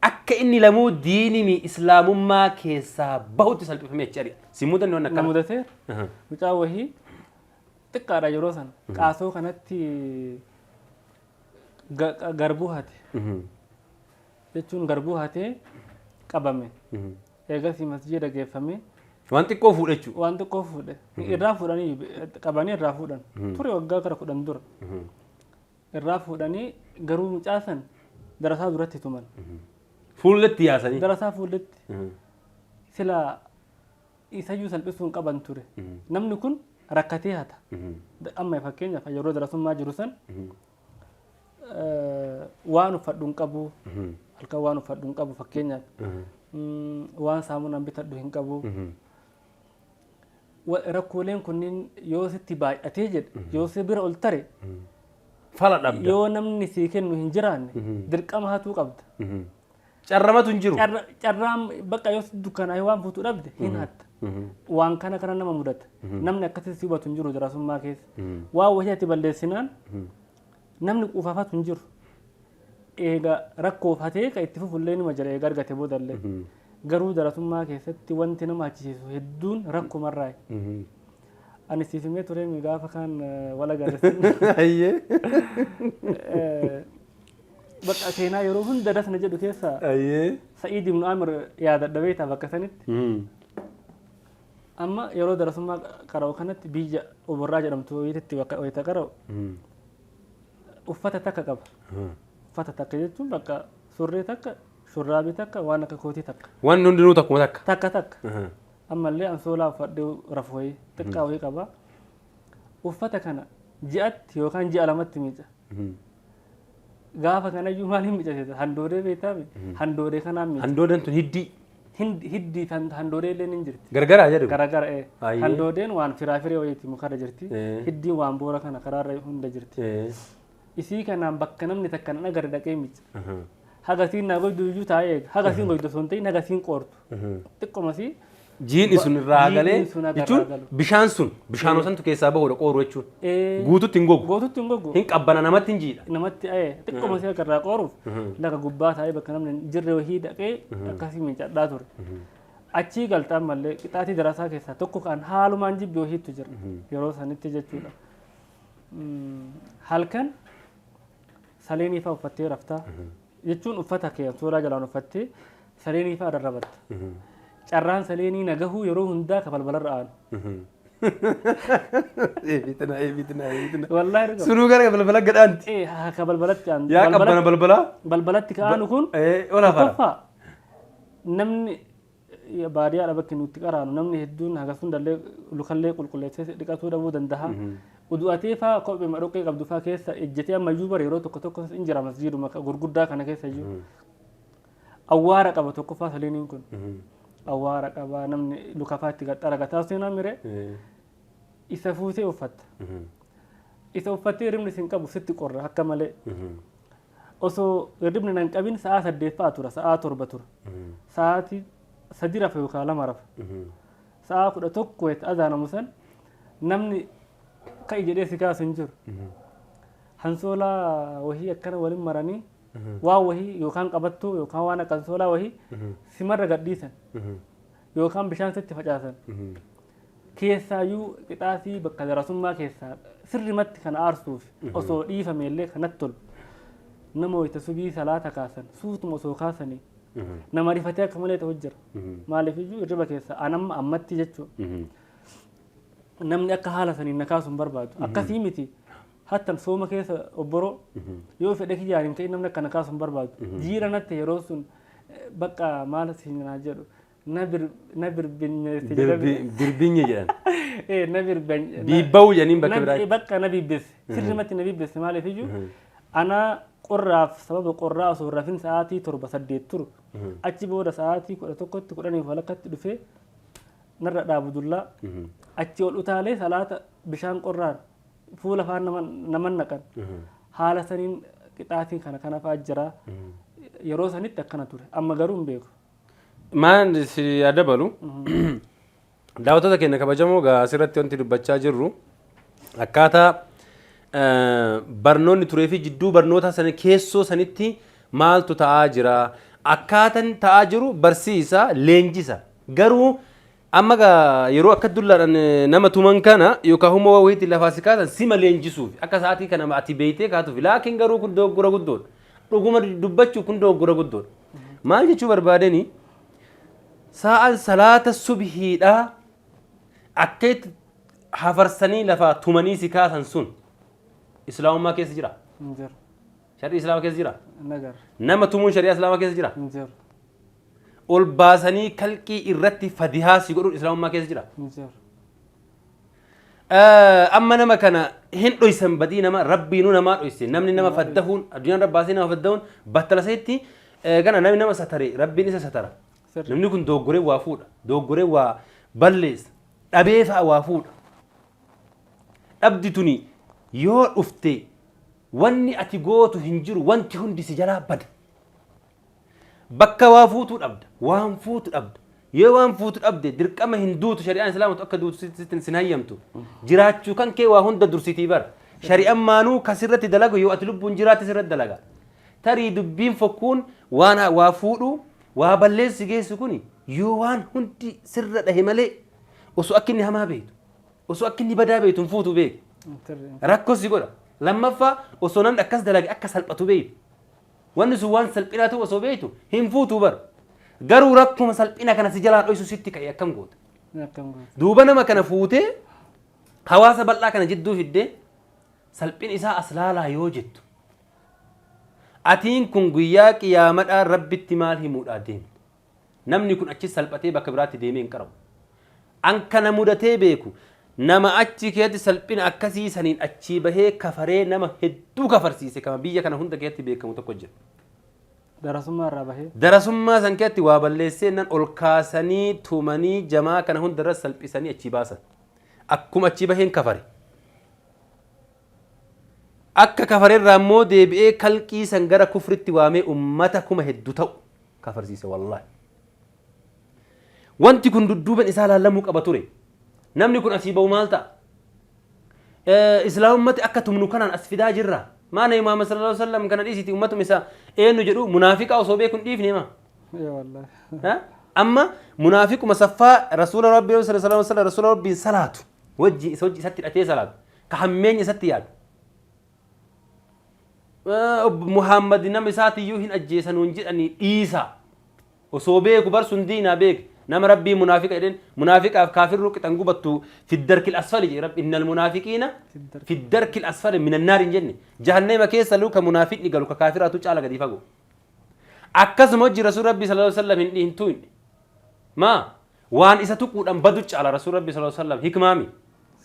Akka inni lamuu diinimi islaamummaa keessaa bahutti salphifamee achi ari'a. Si mudanne waan Na akkana? mudateera. Mucaa wahii xiqqaadha yeroo sana. Qaasoo kanatti garbuu hate. Jechuun garbuu hatee qabame. Eegasii masjiida geeffame. Waan xiqqoo fuudhe jechuudha. Waan xiqqoo fuudhe. Irraa fuudhanii qabanii irraa fuudhan. Ture waggaa kara 10 dura. Irraa fuudhanii garuu mucaa san darasaa duratti tuman. Fuulletti yaasanii. Darasaa fuulletti. Sila isayyuu salphisuu hin qaban ture. Namni kun rakkatee hata. Amma fakkeenyaaf yeroo darasummaa jiru san waan uffadhu hin qabu. Halkan waan uffadhu hin qabu fakkeenyaaf. Waan saamunaan bitadhu hin qabu. Rakkooleen kunniin yoo sitti baay'atee jedhe yoo si bira ol tare Fala dhabda. Yoo namni sii kennu hin jiraanne dirqama hatuu qabda. Carramatu hin jiru. Carraan bakka yoo sitti dukkanaa'e waan fuutuu dhabde hin hatta. Waan kana kana nama mudata. Namni akkasitti si hubatu hin jiru darasummaa keessa. Waan wahii ati balleessinaan namni quufaafatu hin jiru. Eega rakkoof hatee kan itti fufullee nima jira eega argate boodallee. Garuu darasummaa keessatti wanti nama achisiisu hedduun rakkumarraayi. Ani siif himee ture gaafa kaan wal agarre. Bakka seenaa yeroo hunda dasna jedhu keessaa Sa'iid ibn Amir yaadadha beektaa bakka sanitti. Amma yeroo darasummaa qara'u kanatti biyya Oborraa jedhamtu wayiitti bakka wayita qara'u uffata takka qaba. Uffata takka jechuun bakka surree takka, shurraabii takka, waan akka kootii takka. Wanni hundinuu takkuma takka. Takka takka. Ammallee ansoolaa uffadhee rafu wayii xiqqaa wayii qaba. Uffata kana ji'atti yookaan ji'a lamatti miica. Gaafa kanayyuu maaliin miicasita? Handoodee beektaa mi? Handoodee kanaan miica. Handoodeen tun hiddii. Hiddii fi handoodee illee ni jirti. Gargaraa jedhu. Garagara. Handoodeen waan firaafiree wayiiti mukarra jirti. Hiddiin waan boora kana karaarra hunda jirti. Isii kanaan bakka namni takka hin agarre dhaqee miica. Hagasiin naa goydu iyyuu taa'ee eega. Hagasiin goydu osoo hin ta'in hagasiin qoortu. Xiqqomasii. Jiidhi sun irraa galee Jiidhni sun irraa jechuun galu. bishaan sun bishaan santu keessaa bahudha qooru jechuun. Guututti hin gogu. Guututti hin gogu. Hin qabbana namatti hin jiidha. Namatti xiqqomasii akka irraa qooruuf laga gubbaa taa'ee bakka namni hin jirre wahii dhaqee akkasii miicadhaa ture. Achii galta ammallee qixaatii darasaa keessaa tokko kan haalumaan jibbi wahiitu jira yeroo sanitti jechuudha. Halkan saleenii fa'aa uffattee raftaa jechuun uffata kee suuraa jalaan uffattee saleenii fa'aa rarrabatta. Carraan saleenii na gahuu yeroo hundaa ka balbalarra aanu. Eebitina eebitina eebitina. Wallaahi dhuga. Sunuu gara balbala gadhaanti. Ee ka balbalatti aanu. Yaa qabbana balbalaa. Balbalatti ka'aanu kun Ol hafara. tokkoffaa namni baadiyyaadha bakki nuti qaraanu namni hedduun hagas hundallee lukallee qulqulleessee dhiqatuu dhabuu danda'a. Udu'atee faa kophee dhoqqee qabdu faa keessa ejjetee ammayyuu bara yeroo tokko tokko hin jira masjiiduma gurguddaa kana keessa iyyuu. Awwaara qaba tokkoffaa saliiniin kun. Awwaara qaba namni luka faa itti xaragataa seenaa miree isa fuutee uffatta. Isa uffattee hirribni sin qabu sitti qorra akka malee. Osoo hirribni nan qabin sa'a 8 fa'a tura sa'a 7 tura. Sa'aatii 3 rafa yookaan 2 rafa. Sa'a 11 itti azaanamu san namni ka'i jedhee si kaasu hin jiru. Hansoolaa wahii akkana waliin maranii waan wahii yookaan qabattuu yookaan waan akka hansoolaa wahii simarra gadhiisan yookaan bishaan sitti facaasan. Keessaayyuu qixaatii bakka darasummaa keessaa sirrimatti kan aarsuuf osoo dhiifame illee kanatti tolu. Nama wayita subii salaata kaasan suutuma osoo kaasanii nama rifatee akka malee ta'u jira. Maaliif iyyuu hirriba keessa anamma ammatti jechuudha. Namni akka haala saniin na kaasu hin barbaadu. Akkasii miti. Hattan sooma keessa obboroo yoo fedhe kiyyaan hin ka'in namni akka na kaasu hin barbaadu. Jiira natti yeroo sun bakka maal siin jedhu na birbinyeesse jedhame. Birbinye jedhan. Na birbinye. Biibba'uu jedhaniin bakka biraatti. Bakka na bibbisse. Sirrimatti na bibbisse maaliif iyyuu ana qorraaf sababa qorraa osoo rafin sa'aatii 7 8 turu. Achi booda sa'aatii 11tti 10 walakkatti dhufee narra dhaabu dullaa. Achi ol utaalee salaata bishaan qorraan fuula afaan naman naqan. Haala saniin qixaatiin kana kana fa'aa jira. Yeroo sanitti akkana ture. Amma garuu hin beeku. Maan si dabalu daawwattoota keenya kabajamoo gaa asirratti wanti dubbachaa jirru akkaataa barnoonni turee fi jidduu barnoota sana keessoo sanitti maaltu ta'aa jira. Akkaataan ta'aa jiru barsiisa leenjisa. Garuu amma gaa yeroo akka dullaadhaan nama tuman kana yookaan humna wayiitti lafaa si kaasan sima leenjisuuf akka sa'aatii kana ati beektee kaatuuf laakiin garuu kun dogoggora guddoodha. Dhuguma dubbachuu kun dogoggora guddoodha. Maal jechuu barbaadanii sa'aan salaata subhiidhaa akka itti hafarsanii lafaa tumanii si kaasan sun islaamummaa keessa jira. Hin jiru. Sharii islaamaa keessa jira. Nagar. Nama tumuun shari'aa islaamaa keessa jira. Hin jiru. Ol baasanii kalqii irratti fadihaa si godhuun islaamummaa keessa jira. Hin jiru. Amma nama kana hin dhoysan badii nama rabbiinuu namaa dhoyse namni nama faddahuun addunyaan rabbaasee nama faddahuun battala isaatti kana namni nama satare rabbiin isa satara. Namni kun dogoggoree waa fuudha dogoggoree waa balleessa dhabee fa'a waa fuudha. Dhabdi tuni yoo dhufte wanni ati gootu hin jiru wanti hundi si jalaa bada. Bakka waa fuutuu dhabda waan fuutu dhabda. Yoo waan fuutu dhabde dirqama hin duutu shari'aan islaamatu akka duutu sin hayyamtu. Jiraachuu kan kee waa hunda dursitii bara. Shari'aan maanuu kasirratti dalagu yoo ati lubbuun jiraatte sirratti dalaga. Tarii dubbiin fokkuun waan waa fuudhu waa balleessi geessu kuni yoo waan hundi sirra dhahe malee osoo akka inni hamaa beektu osoo akka inni badaa beektu hin fuutu beeku. Rakkoo si godha. Lammaffaa osoo namni akkas dalage akka salphatu beektu. Wanni sun waan salphinaa ta'u osoo beektu hin fuutu bara. Garuu rakkuma salphina kana si jalaa dhoysu sitti ka'e akkam goota. Duuba nama kana fuutee hawaasa bal'aa kana jidduu fiddee salphin isaa as laalaa yoo jettu. Atiin kun guyyaa qiyaamadhaan rabbitti maal himuudhaa deemte. Namni kun achi salphatee bakka biraatti deemee hin qarabu. An kana mudatee beeku nama achi keessatti salphina akkasii saniin achii bahee kafaree nama hedduu kafarsiise kama biyya kana hunda keessatti beekamu tokko jira. Darasummaa irraa bahee. Darasummaa san keessatti waa balleessee nan ol kaasanii tumanii jamaa kana hunda irra salphisanii achii baasan. Akkuma achii baheen kafare. Akka kafareerraa immoo deebi'ee kalqii san gara kufritti waamee ummata kuma hedduu ta'u kafarsiise wallaahi. Wanti kun dudduuban isaa laallamuu qaba ture. Namni kun asii ba'u maal ta'a? Islaamummatti akka tumnu kanaan as fidaa jirra. Maa Nabi Muhammad sallallahu alaihi wasallam kana dhiisiti ummatuma isaa eenyu jedhu munaafiqa osoo beeku hin dhiifne maa? Amma munaafiquma saffaa rasuula rabbii sallallahu alaihi wasallam rasuula rabbiin salaatu wajji isa wajji isatti hidhatee salaatu ka hammeenya isatti yaadu. Muhammad nama isaatiyyuu hin ajjeesanuun jedhanii dhiisa. Osoo beeku bar sun diinaa beeke. Nama Rabbii munaafiqa jedheen munaafiqaaf kaafirruu qixan gubattu fi darkil asfali jedhe Rabbi, innal munaafiqiina fi darkil asfali minan naar hin jenne. Jahannama keessa luka munaafiqni galu ka kaafiraatu caala gadi fagoo. Akkasuma hojii Rasuul Rabbii sallallahu alaihi wasallam hin tuqne. Maa waan isa tuquudhaan badu caala Rasuul Rabbii sallallahu alaihi wasallam hikmaami.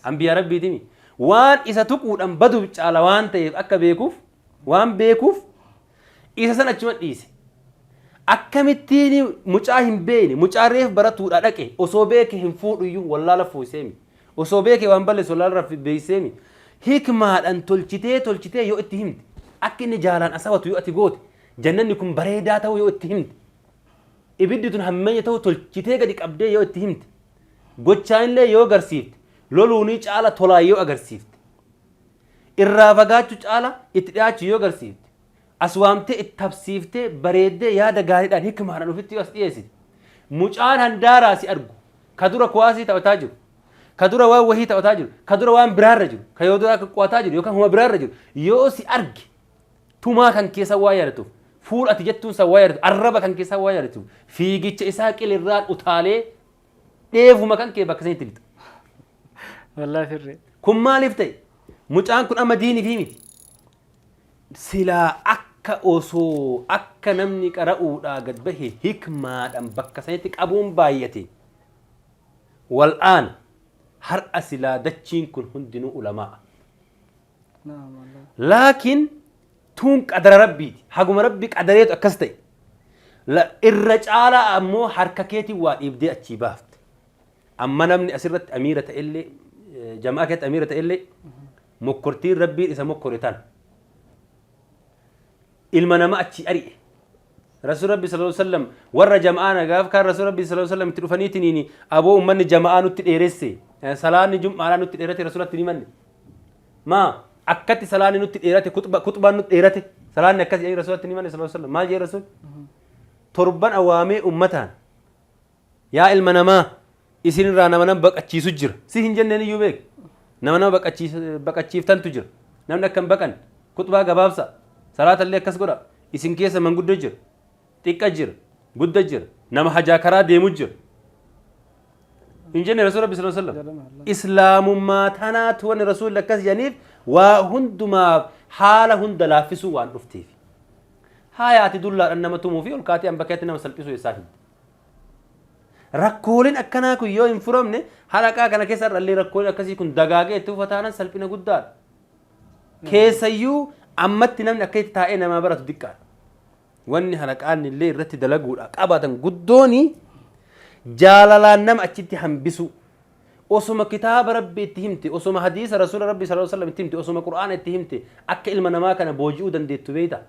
Anbiyaa Rabbiitimi. Waan isa tuquudhaan badu caala waan ta'eef akka beekuuf waan beekuuf isa san achuma dhiise. Akkamittiin mucaa hin beekne, mucaa reef baratuudha dhaqe, osoo beeke hin fuudhuyyuu wallaala fuuseemi. Osoo beeke waan balleessu wallaala beeyseemi. Hikmaadhaan tolchitee tolchitee yoo itti himte, akka inni jaalaan asawatu yoo ati goote, jannanni kun bareedaa ta'uu yoo itti himte, ibiddi tun hammeenya ta'uu tolchitee gadi qabdee yoo itti himte, gochaanillee yoo agarsiifte, loluunii caala tolaa yoo agarsiifte, irraa fagaachuu caala itti dhiyaachuu yoo agarsiifte, as waamtee itti tabsiiftee bareeddee yaada gaariidhaan hikmaadhaan ofitti yoo as dhiyeessite, mucaan handaaraa si argu, ka dura kuwaasii taphataa jiru, ka dura waan wahii taphataa jiru, ka dura waan biraarra jiru, ka yoo dura akka qo'ataa jiru yookaan homa biraarra jiru, yoo si arge tumaa kan keessa waa yaadatuuf, fuula ati jettuun san waa yaadatu, arraba kan keessa waa yaadatuuf, fiigicha isaa qilirraan utaalee dheefuma kan kee bakka sanitti lixa. Wallaahi sirrii. Kun maaliif ta'e? Mucaan kun amma diinii miti. Silaa akka osoo akka namni qara'uudhaa gad bahe hikmaadhaan bakka sanitti qabuun baay'ate. Wal'aan har'a silaa dachiin kun hundinuu ulamaa. Naam wallaahi. Laakiin tuun qadara Rabbiiti. Haguma Rabbi qadareetu akkas ta'e. Irra caalaa ammoo harka keetiin waa dhiibdee achii baafte. Amma namni asirratti amiira ta'ellee, jamaa keessatti amiira ta'ellee, mokkortiin Rabbiin isa mokkore tana. Ilma nama achii ari'e. Rasuul Rabbi sallallahu alaihi wasallam warra jama'aa nagaaf kaan Rasuul Rabbi sallallahu alaihi wasallam itti dhufaniitiin aboo uummanni jama'aa nutti dheeresse, salaanni jum'aadhaa nutti dheerate Rasuulatti ni manne. Maa akkatti salaanni nutti dheerate, kutbaan nutti dheerate, salaanni akkas jedhanii Rasuulatti ni manne sallallahu alaihi wasallam. Maal jedhe Rasuul? Torban awaamee uummataan yaa ilma namaa isinirraa nama nama baqachiisu jira. Si hin jenneen iyyuu beek. Nama nama baqachiiftantu jira. Namni akka hin baqanne kutbaa gabaabsa. Salaata illee akkas godha. Isin keessa manguddoo jira. Xiqqa jira. Gudda jira. Nama hajaa karaa deemu jira. Hin jenne Rasuul Rabbi sallallahu alaihi wasallam. Islaamummaa tanaatu wanni Rasuulli akkas jedhaniif waa hundumaaf haala hunda laaffisuu waan dhufteef. Haaya ati dullaadhaan nama tumuu fi ol kaatee hamba keetti nama salphisuu eessaa fidde? Rakkooleen akkanaa kun yoo hin furamne halaqaa kana keessa irrallee rakkooleen akkasii kun dagaagee itti fufa taanaan salphina guddaadha. Keessayyuu ammatti namni akka itti taa'ee namaa baratu diqqaadha. Wanni halaqaan illee irratti dalaguudha qabaatan guddooni jaalalaan nama achitti hambisuu. Osoma kitaaba Rabbi itti himte, osoma hadiisa Rasuula Rabbi sallallahu alaihi wasallam itti himte, osoma Qur'aana itti himte akka ilma namaa kana booji'uu dandeettu beekta.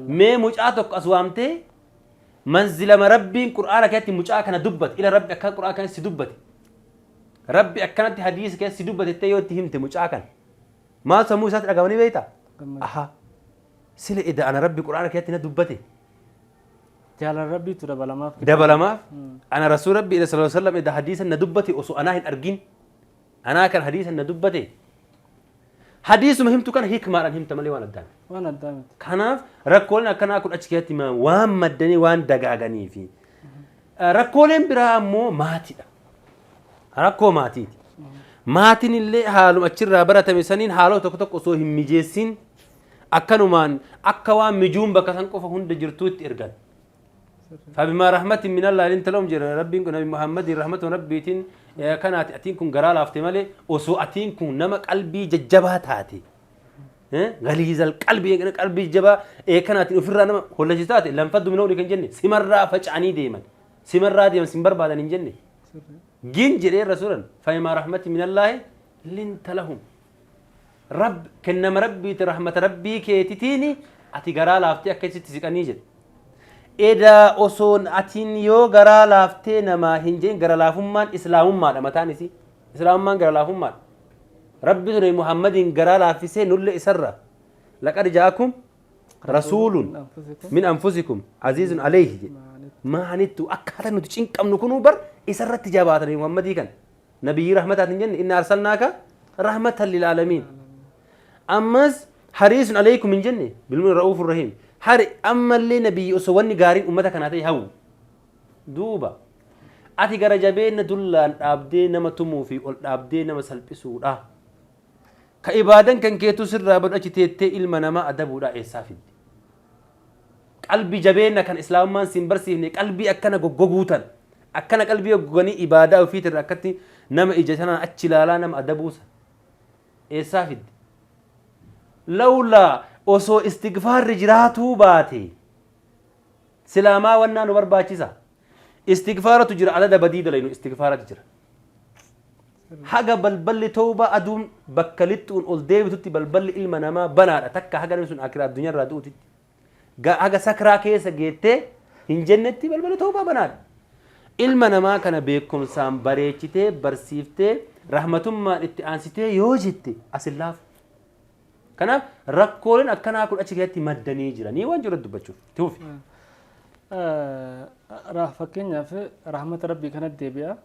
Mee mucaa tokko as waamtee manzilama Rabbiin Qur'aana keessatti mucaa kana dubbate, ila Rabbi akka Qur'aana keessatti si dubbate, Rabbi akkanatti hadiisa keessatti si dubbate jettee yoo itti himte mucaa kana maal sammuu isaatti dhaga'amanii beektaa? Aha, sila eda ana Rabbi Qur'aana keessatti na dubbate. Jaalala Rabbiitu dabalamaaf. Dabalamaaf ana Rasuul Rabbi sallallahu alaihi wasallam eda hadiisa na dubbate osoo anaa hin argin anaa kan hadiisa na dubbate, hadiisuma himtu kana hikmaadhaan himta malee waan addaa miti. Waan addaa miti. Kanaaf rakkooleen akkanaa kun achi keessatti waan maddanii waan dagaaganii fi rakkooleen biraa ammoo maatiidha. Rakkoo maatiiti. Maatiin illee haaluma achirraa baratame saniin haalota tokko tokko osoo hin mijeessin akkanumaan akka waan mijuun bakka san qofa hunda jirtuutti ergan. Fabimaa rahmatin min Allah linta lahum jedha Rabbiin kun Nabi Muhammadin rahmatun Rabbiitiin kanaati atiin kun garaa laafte malee osoo atiin kun nama qalbii jajjabaa taate, galiizal qalbii, qalbii jajjabaa kanaatiin ofirraa nama hollachiisu taate, lanfaddu min hawli kan jenne simarraa faca'anii deeman, simarraa deeman sin barbaadan hin jenne. Gin jedhee Rasuulan fabimaa rahmatin min Allah linta lahum, Rabb kennama Rabbiiti, rahmata Rabbii keetitiini ati garaa laaftee akka isitti siqanii jedhe. Edaa osoon atiin yoo garaa laaftee namaa hin jedhin, gara laafummaan islaamummaadha mataan isii. Islaamummaan gara laafummaadha. Rabbi Nabi Muhammadiin garaa laaffisee nullee isarra. Laqad ja'akum rasuulun min anfusikum aziizun alayhi jedhe. Maanittu akkaataa nuti cinqamnu kunuu bar isarratti jabaata Nabi Muhammadii kana. Nabiyyi rahmataatiin jenne, inna arsalnaaka rahmatan lil aalamiin. Ammas hariisun alaykum hin jenne, bilmuun ra'uufur rahiim. Hari ammallee nabiyyi osoo wanni gaariin ummata kanaa ta'e hawwu. Duuba. Ati gara jabeenya dullaan dhaabdee nama tumuu fi ol dhaabdee nama salphisuudha. Ka ibaadan kan keetu sirraa badu achi teettee ilma namaa adabuudha eessaa fidde? Qalbii jabeenya kan islaamummaan siin barsiifne qalbii akkana goggoguutan akkana qalbii goggoganii ibaadaa ofiitirra akkatti nama ija sanaan achi ilaalaa nama adabuusa eessaa fidde? Lawlaa osoo istigfaarri jiraatuu baate silaamaa wannaa nu barbaachisa. Istigfaaratu jira adada badii dalaynu istigfaaratu jira. Haga balballi tawbaa aduun bakka lixxuun ol deebitutti balballi ilma namaa banaadha takka haga namni sun akiraa addunyaarraa du'utitti. Haga sakraa keessa geettee hin jennetti balballi tawbaa banaadha. Ilma namaa kana beekumsaan bareechitee barsiiftee rahmatummaan itti aansitee yoo jette as hin laafu. Kanaaf rakkooleen akkanaa kun achi keessatti maddanii jiranii waan jiru dubbachuuf. Tuufi. Fakkeenyaaf rahmata rabbii kanatti deebi'a.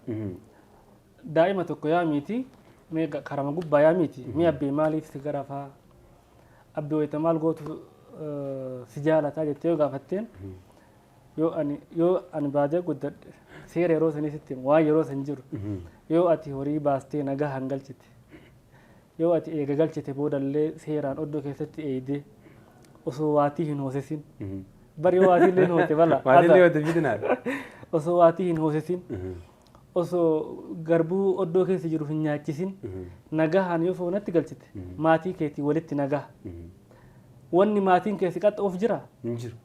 Daa'ima tokko yaamiiti mee karama gubbaa yaamiiti mee abbee maaliif si garafaa abbee wayita maal gootu si jaalataa jettee yoo gaafatteen yoo ani baadiyyaa guddadhe seera yeroo sanii sitti himu waan yeroo san jiru yoo ati horii baastee nagaa hangalchite yoo ati eega galchite boodallee seeraan oddoo keessatti eeyidee osoo waatii hin hoosisin bari yoo waatii illee hin hoote bala Maatiin yoo fitinaadha. Osoo waatii hin hoosisin osoo garbuu oddoo keessa jiru hin nyaachisin nagahaan yoo foonatti galchite maatii keetii walitti nagaa wanni maatiin keessi qaxxa'uuf jira. Hin jiru.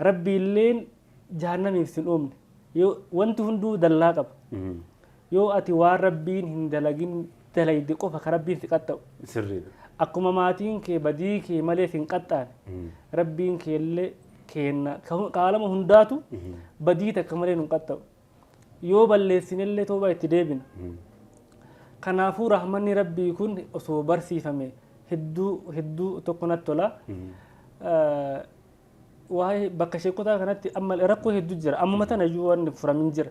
Rabbi illeen jahannamiif sin uumne yoo wanti hunduu dallaa qaba yoo ati waan rabbiin hin dalagin dalayde qofa ka rabbiin si qaxxa'u. Sirriidha. Akkuma maatiin kee badii kee malee sin qaxxaane rabbiin kee illee kenna qaalama hundaatu badii takka malee nun qaxxa'u. Yoo balleessinellee tooba itti deebina. Kanaafuu rahmanni rabbii kun osoo barsiifame hedduu hedduu tokko natti tola. Waa'ee bakka sheekotaa kanatti amma rakkoo hedduu jira. Ammuma tana iyyuu wanni furamin jira.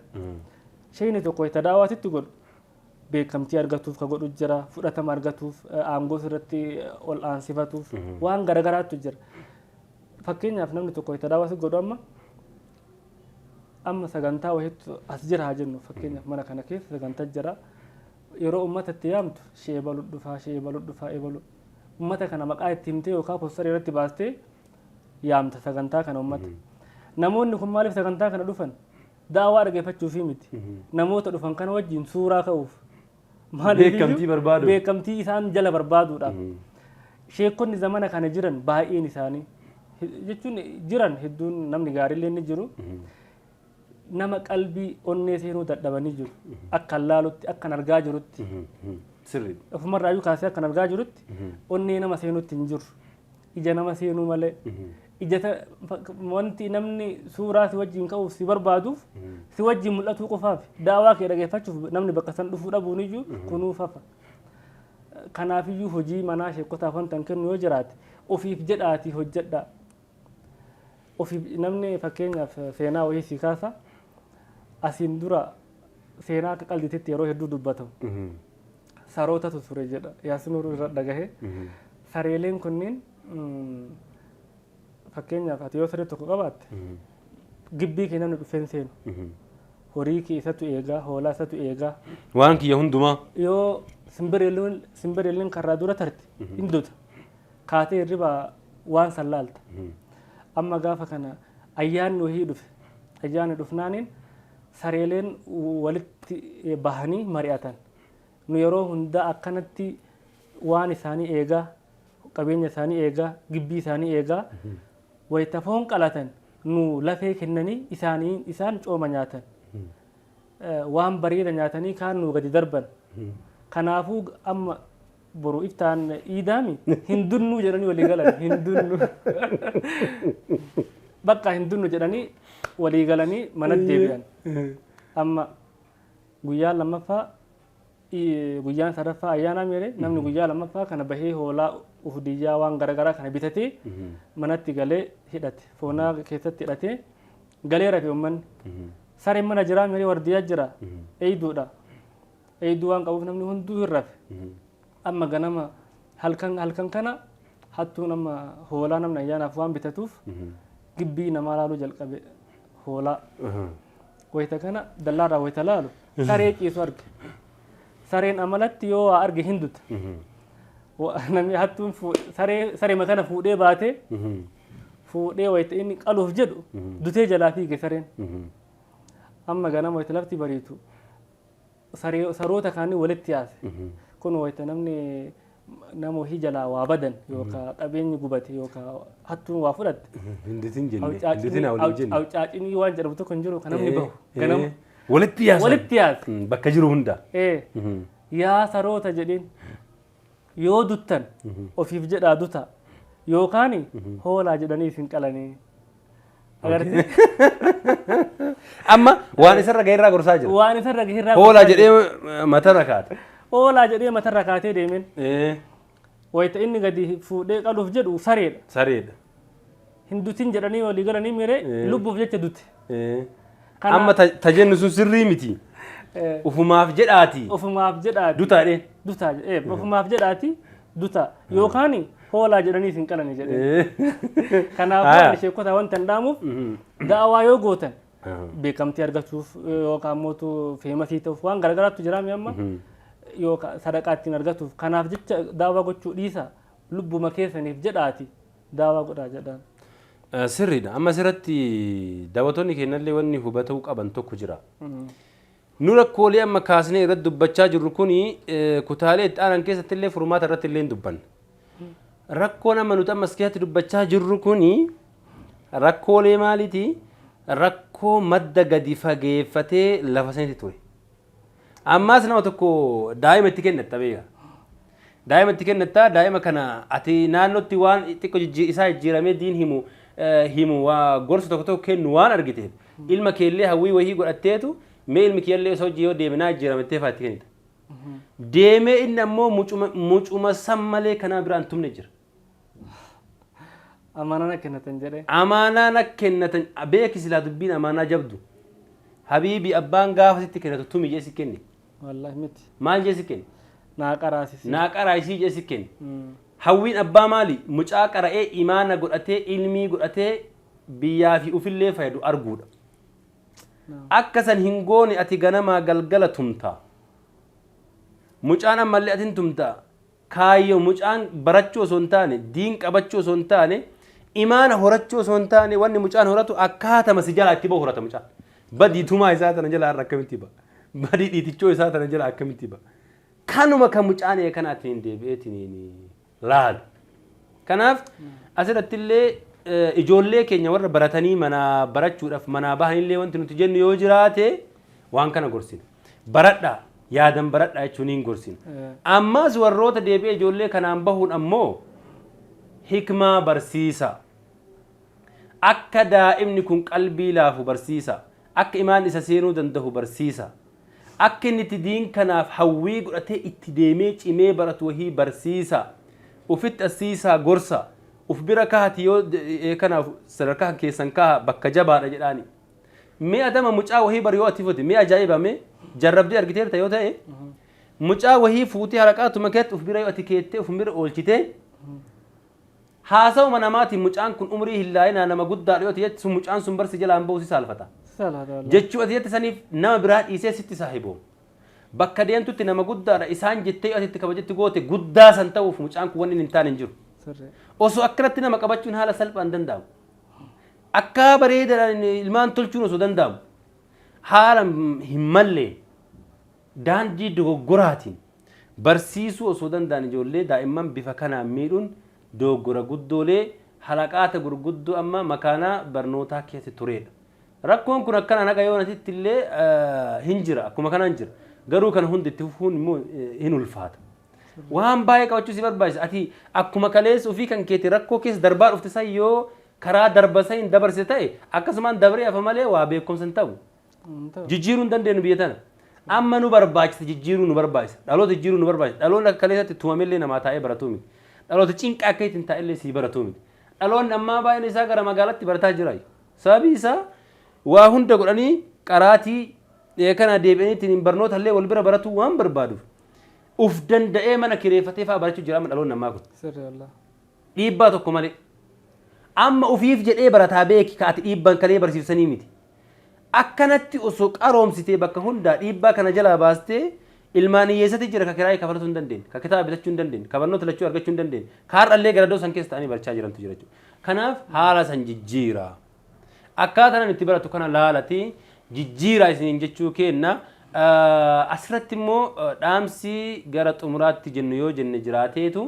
Sheekni tokko itti daawaatitti godhu beekamtii argatuuf ka godhu jira, fudhatama argatuuf, aangoo irratti ol aansifatuuf waan garagaraatu jira. Fakkeenyaaf namni tokko itti daawaatitti godhu amma sagantaa wayiitu as jira haa jennu fakkeenyaaf mana kana keessa sagantaa jira. Yeroo uummata itti yaamtu shee balu dhufaa shee balu dhufaa ebalu uummata kana maqaa itti himtee yookaan posterii irratti baastee yaamta sagantaa kana uummata. Namoonni kun maaliif sagantaa kana dhufan? Daawaa dhaggeeffachuufii miti. Namoota dhufan kana wajjin suuraa ka'uuf. Beekamtii barbaaduuf. Beekamtii isaan jala barbaaduudhaaf. Sheekonni zamana kana jiran baay'een isaanii jechuun jiran hedduun namni gaariillee ni jiru. Nama qalbii onnee seenuu dadhabanii jiru. Akkan laalutti akkan argaa jirutti. Sirriidha. Ofumarraayyuu kaasee akkan argaa jirutti onnee nama seenutti hin jiru. Ija nama seenuu malee. Ija wanti namni suuraa si wajjin ka'uuf si barbaaduuf si wajjin mul'atuu qofaaf daawaa kee dhaggeeffachuuf namni bakka san dhufuu dhabuun iyyuu kunuuf hafa. Kanaafiyyuu hojii manaa sheekotaaf wanta hin kennu yoo jiraate ofiif jedhaatii hojjedhaa. Ofiif namni fakkeenyaaf seenaa wayii si kaasa asiin dura seenaa akka qaldiititti yeroo hedduu dubbatamu. Sarootatu ture jedha Yaasinuu irra dhagahe. Sareeleen kunniin fakkeenyaaf ati yoo saree tokko qabaatte gibbii kee namni dhufeen seenu. Horii kee isatu eegaa, hoolaa isatu eegaa. Waan kiyya hundumaa. Yoo simbirreelleen karraa dura tarte hin duta. Kaatee hirribaa waan san laalta. Amma gaafa kana ayyaanni wayii dhufe. Ayyaanni dhufnaaniin sareeleen walitti bahanii mari'atan. Nu yeroo hundaa akkanatti waan isaanii eegaa, qabeenya isaanii eegaa, gibbii isaanii eegaa wayita foon qalatan nu lafee kennanii isaan cooma nyaatan. Waan bareeda nyaatanii kaan nu gadi darban. Kanaafuu amma boru iftaan iidaami hin dunnuu jedhanii walii galan hin dunnu. Bakka hin dunnu jedhanii walii galanii manatti deebi'an. Amma guyyaan lammaffaa guyyaan sadaffaa ayyaana meere namni guyyaa lammaffaa kana bahee hoolaa uhdiyyaa waan garagaraa kana bitatee manatti galee hidhate foonaa keessatti hidhatee galee rafe uummanni. Sareen mana jiraa meeree wardiyyaa jira eeyduudha. Eeyduu waan qabuuf namni hunduu hin rafe. Amma ganama halkan kana hattuun amma hoolaa namni ayyaanaaf waan bitatuuf gibbii namaa laaluu jalqabe hoolaa. Wayita kana dallaarraa wayita laalu saree ciisu arge. Sareen amalatti yoo waa arge hin duta. Namni hattuun saree sarema kana fuudhee baatee fuudhee wayita inni qaluuf jedhu dutee jalaa fiige sareen. Amma ganama wayita lafti bariitu saroota kaanii walitti yaase. Kun wayita namni nama wahii jalaa waa badan yookaan qabeenyi gubate yookaan hattuun waa fudhatte. Hindutin jenne. Hindutin haa waliin jenne. Awcaacinii waan jedhamu tokko hin jiru kan namni bahu. Ganama Walitti yaasan. Walitti yaase. Bakka jiru hunda. Yaa saroota jedheen, yoo duttan ofiif jedhaa duta yookaan hoolaa jedhanii isin qalanii. Agartee? Amma waan isarra ga'e irraa gorsaa jira. Waan isarra gahe irraa Hoolaa gorsaa jira. Jedhee matarra kaate. Hoolaa jedhee matarra kaatee deemeen. Wayita inni gadi fuudhee qaluuf jedhu sareedha. Sareedha. Hin dutin jedhanii walii galanii miree lubbuuf jecha dute. Amma ta jennu sun sirrii miti. Ufumaaf jedhaati. Ofumaaf jedhaati. Dutaadheen. Dutaa ofumaaf jedhaati duta yookaan hoolaa jedhanii isin qalanii jedhee. Kanaafuu ani sheekota wanta hin dhaamuuf, da'awaa yoo gootan beekamtii argachuuf yookaan mootu famous ta'uuf waan garagaraatu jira mi amma, yookaan sadaqaa ittiin argatuuf, kanaaf jecha da'awaa gochuu dhiisa, lubbuma keessaniif jedhaati da'awaa godhaa jedhaan. Sirriidha. Amma asirratti daawwattoonni keenyallee wanni hubatuu qaban tokko jira. Nu rakkoolee amma kaasnee irratti dubbachaa jirru kuni kutaalee itti aanan keessatti illee furmaata irratti illee hin dubbanna. Rakkoon amma nuti amma as keessatti dubbachaa jirru kuni rakkoolee maaliiti? Rakkoo madda gadi fageeffatee lafa sanitti ture. Ammaas nama tokko daa'ima itti kennatta beeka. Daa'ima itti kennatta, daa'ima kana ati naannootti waan xiqqoo isaa jijjiiramee diin himu waa gorsa tokko tokko kennu waan argiteef ilma keellee hawwii wayii godhatteetu, mee ilmi kiyyallee osoo hojii yoo deeme naa jijjiiramettee fa'aa itti kennita. Deemee inni ammoo mucuma san malee kanaa biraan tumne jira. Amaanaa kennatan jedhee. Amaanaa na kennatan beeki, silaa dubbiin amaanaa jabdu. Habiibi, abbaan gaafa sitti kennatu tumi jee si kenne. Wallaahi miti. Maal jee si kenne? Naa qaraasisi. Naa qaraasisii jee si kenne. Hawwiin abbaa maali? Mucaa qara'ee imaana godhatee ilmii godhatee biyyaa fi ufillee fayyadu arguudha. Akka san hin goone ati ganamaa galgala tumta. Mucaan ammallee atin tumta. Kaayyoo mucaan barachuu osoo hin taane, diin qabachuu osoo hin taane, imaana horachuu osoo hin taane, wanni mucaan horatu akkaatama si jalaa itti bahu horata mucaan. Badii tumaa isaa tana jalaa irra akkamitti ba'a? Badii dhiitichoo isaa tana jalaa akkamitti ba'a? Kanuma kan mucaan kanaatiin deebi'eetiin laalu. Kanaaf asirratti illee ijoollee keenya warra baratanii manaa barachuudhaaf manaa bahanillee wanti nuti jennu yoo jiraate waan kana gorsina. Baradhaa, yaadan baradhaa jechuun hin gorsina. Ammas warroota deebi'ee ijoollee kanaan bahuun ammoo hikmaa barsiisa. Akka daa'imni kun qalbii laafu barsiisa. Akka imaan isa seenuu danda'u barsiisa. Akka inni itti diin kanaaf hawwii godhatee itti deemee cimee baratu wahii barsiisa. Ufitti assiisaa gorsa. Uf bira kaati yoo kanaaf sadarkaa keessan kaha, bakka jabaadha jedhaani. Mee adama mucaa wahii bar yoo ati fute, mee ajaa'iba, mee jarrabdee argiteerta yoo ta'e, mucaa wahii fuutee haraqaatuma keetti uf bira yoo ati keettee uf bira oolchitee, haasawuma namaatiin mucaan kun umrii hin laayinaa nama guddaadha yoo ati jette, sun mucaan sun barsi jalaan bahu si saalfata. Salaata wallaahi. Jechuu ati jette saniif nama biraa dhiisee sitti saahiboom. Bakka deemtutti nama guddaadha isaan jettee yoo ati itti kabajetti goote, guddaa san ta'uuf mucaan kun wanni inni hin taane hin jiru. Osoo akkanatti nama qabachuun haala salphaan danda'amu. Akka bareedaadhaan ilmaan tolchuun osoo danda'amu, haala hin malleen daandii dogoggoraatiin barsiisuu osoo danda'an, ijoollee daa'imman bifa kanaan miidhuun dogoggora guddoolee halaqaata gurguddoo amma makaanaa barnootaa keessa turedha. Rakkoon kun akkanaan haga yoonatitti illee hin jira, akkuma kanaan jira. Garuu kana hundi itti fufuun immoo hin ulfaata. Waan baay'ee qabachuu si barbaachisa. Ati akkuma kaleessa ofii kan keeti rakkoo keessa darbaa dhufte san yoo karaa darba san hin dabarsite ta'e, akkasumaan dabree hafa malee waa beekumsa hin ta'u. Hin ta'u. Jijjiiruu hin dandeenyu biyya tana. Amma nu barbaachisa, jijjiiruu nu barbaachisa. Dhaloota jijjiiruu nu barbaachisa. Dhaloonni akka kaleessatti tumamellee namaa taa'ee baratuu miti. Dhaloota cinqaa akka ittiin taa'ellee sii baratuu miti. Dhaloonni ammaa baay'een isaa gara magaalaatti barataa jira. Sababii isaa waa hunda godhanii qaraatii kana deebi'anii ittiin barnoota illee wal bira baratuu waan barbaaduuf. Uf danda'ee mana kireeffatee fa'aa barachuu jira amma dhaloonni ammaa kun. Sirrii wallaahi. Dhiibbaa tokko malee. Amma ufiif jedhee barataa beeki, ka ati dhiibban kalee barsiisanii miti. Akkanatti osoo qaroomsitee bakka hundaa dhiibbaa kana jalaa baastee, ilmaan hiyyeessatti jira ka kiraayii kafalachuu hin dandeenye, ka kitaaba bitachuu hin dandeenye, ka barnoota lachuu argachuu hin dandeenye, ka har'allee garadoo san keessa ta'anii barachaa jirantu jira jechuudha. Kanaaf haala san jijjiira. Akkaataa namni itti baratu kana laalati jijjiira isiniin jechuu kenna. Asirratti immoo dhaamsi gara xumuraatti jennu yoo jenne jiraateetu,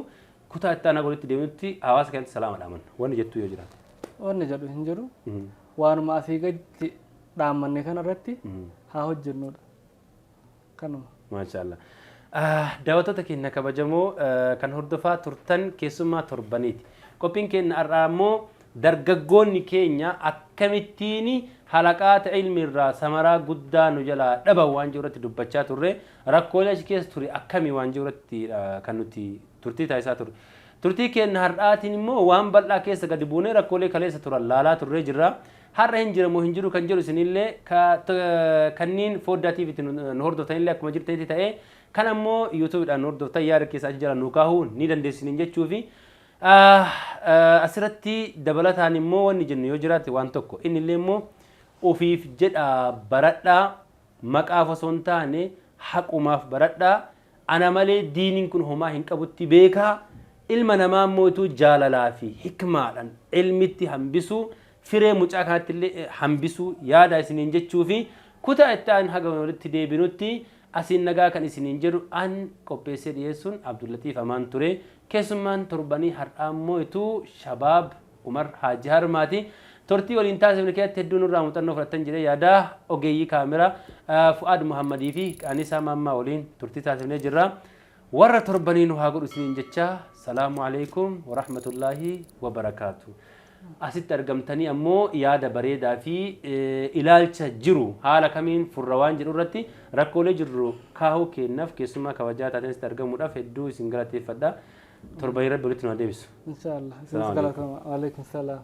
kutaa itti aanaa walitti deemnutti hawaasa keenyatti salaama dhaamanna. Wanni jettu yoo jiraate. Wanni jedhu hin jiru. Waanuma asii gaditti dhaammanne kanarratti haa hojjennudha. Kanuma. Maashaallah. Daawwattoota keenya kabajamoo kan hordofaa turtan keessummaa torbaniiti. Qophiin keenya har'aa immoo dargaggoonni keenya akkamittiin halaqaata ilmi irraa samaraa guddaa nu jalaa dhaban waan jiru irratti dubbachaa turre, rakkoolee achi keessa ture akkamii waan jiru irratti kan nuti turtii taasisaa turre. Turtii keenya har'aatiin immoo waan bal'aa keessa gadi buunee rakkoolee kaleessa turan laalaa turree jirra. Har'a hin jira moo hin jiru kan jedhu isinillee kanneen foddaa TVtti nu hordoftanillee akkuma jirtanitti ta'ee, kan ammoo YouTubeiidhaan nu hordoftan yaada keessa achi jala nu kaahuu ni dandeessiniin jechuufi. Asirratti dabalataan immoo wanni jennu yoo jiraate waan tokko, innillee immoo ofiif jedhaa baradhaa, maqaaf osoo hin taane haqumaaf baradhaa. Ana malee diiniin kun homaa hin qabutti beekaa. Ilma namaa immoo ituu jaalalaa fi hikmaadhaan ilmitti hambisuu, firee mucaa kanatti illee hambisuu yaada isiniin jechuu fi kutaa itti aan haga walitti deebinutti asiin nagaa kan isiniin jedhu an qopheessee dhiyeessuun Abdullatiif Amaan ture. Keessummaan torbanii har'aa immoo ituu Shabaab Umar Haaji Harmaati. Turtii waliin taasifne keessatti hedduu nurraa muuxannoo fudhattan jedhee yaada. Ogeeyyii kaameraa Fu'aad Muhammadii fi Qaanisaa Maammaa waliin turtii taasifnee jirra. Warra torbanii nu haa godhu isiniin jecha, salaamu alaikum warahmatullaahi wabarakaatu. Asitti argamtanii ammoo yaada bareedaa fi ilaalcha jiru haala kamiin furra waan jedhu irratti rakkoolee jirru kaahuu kennaaf keessummaa kabajaa taateen asitti argamuudhaaf hedduu isin galateeffadha. Torbanii Rabbi walitti nu haa deebisu. Inshaallah. Salaamu Isinis galatama. Waalaikum salaam.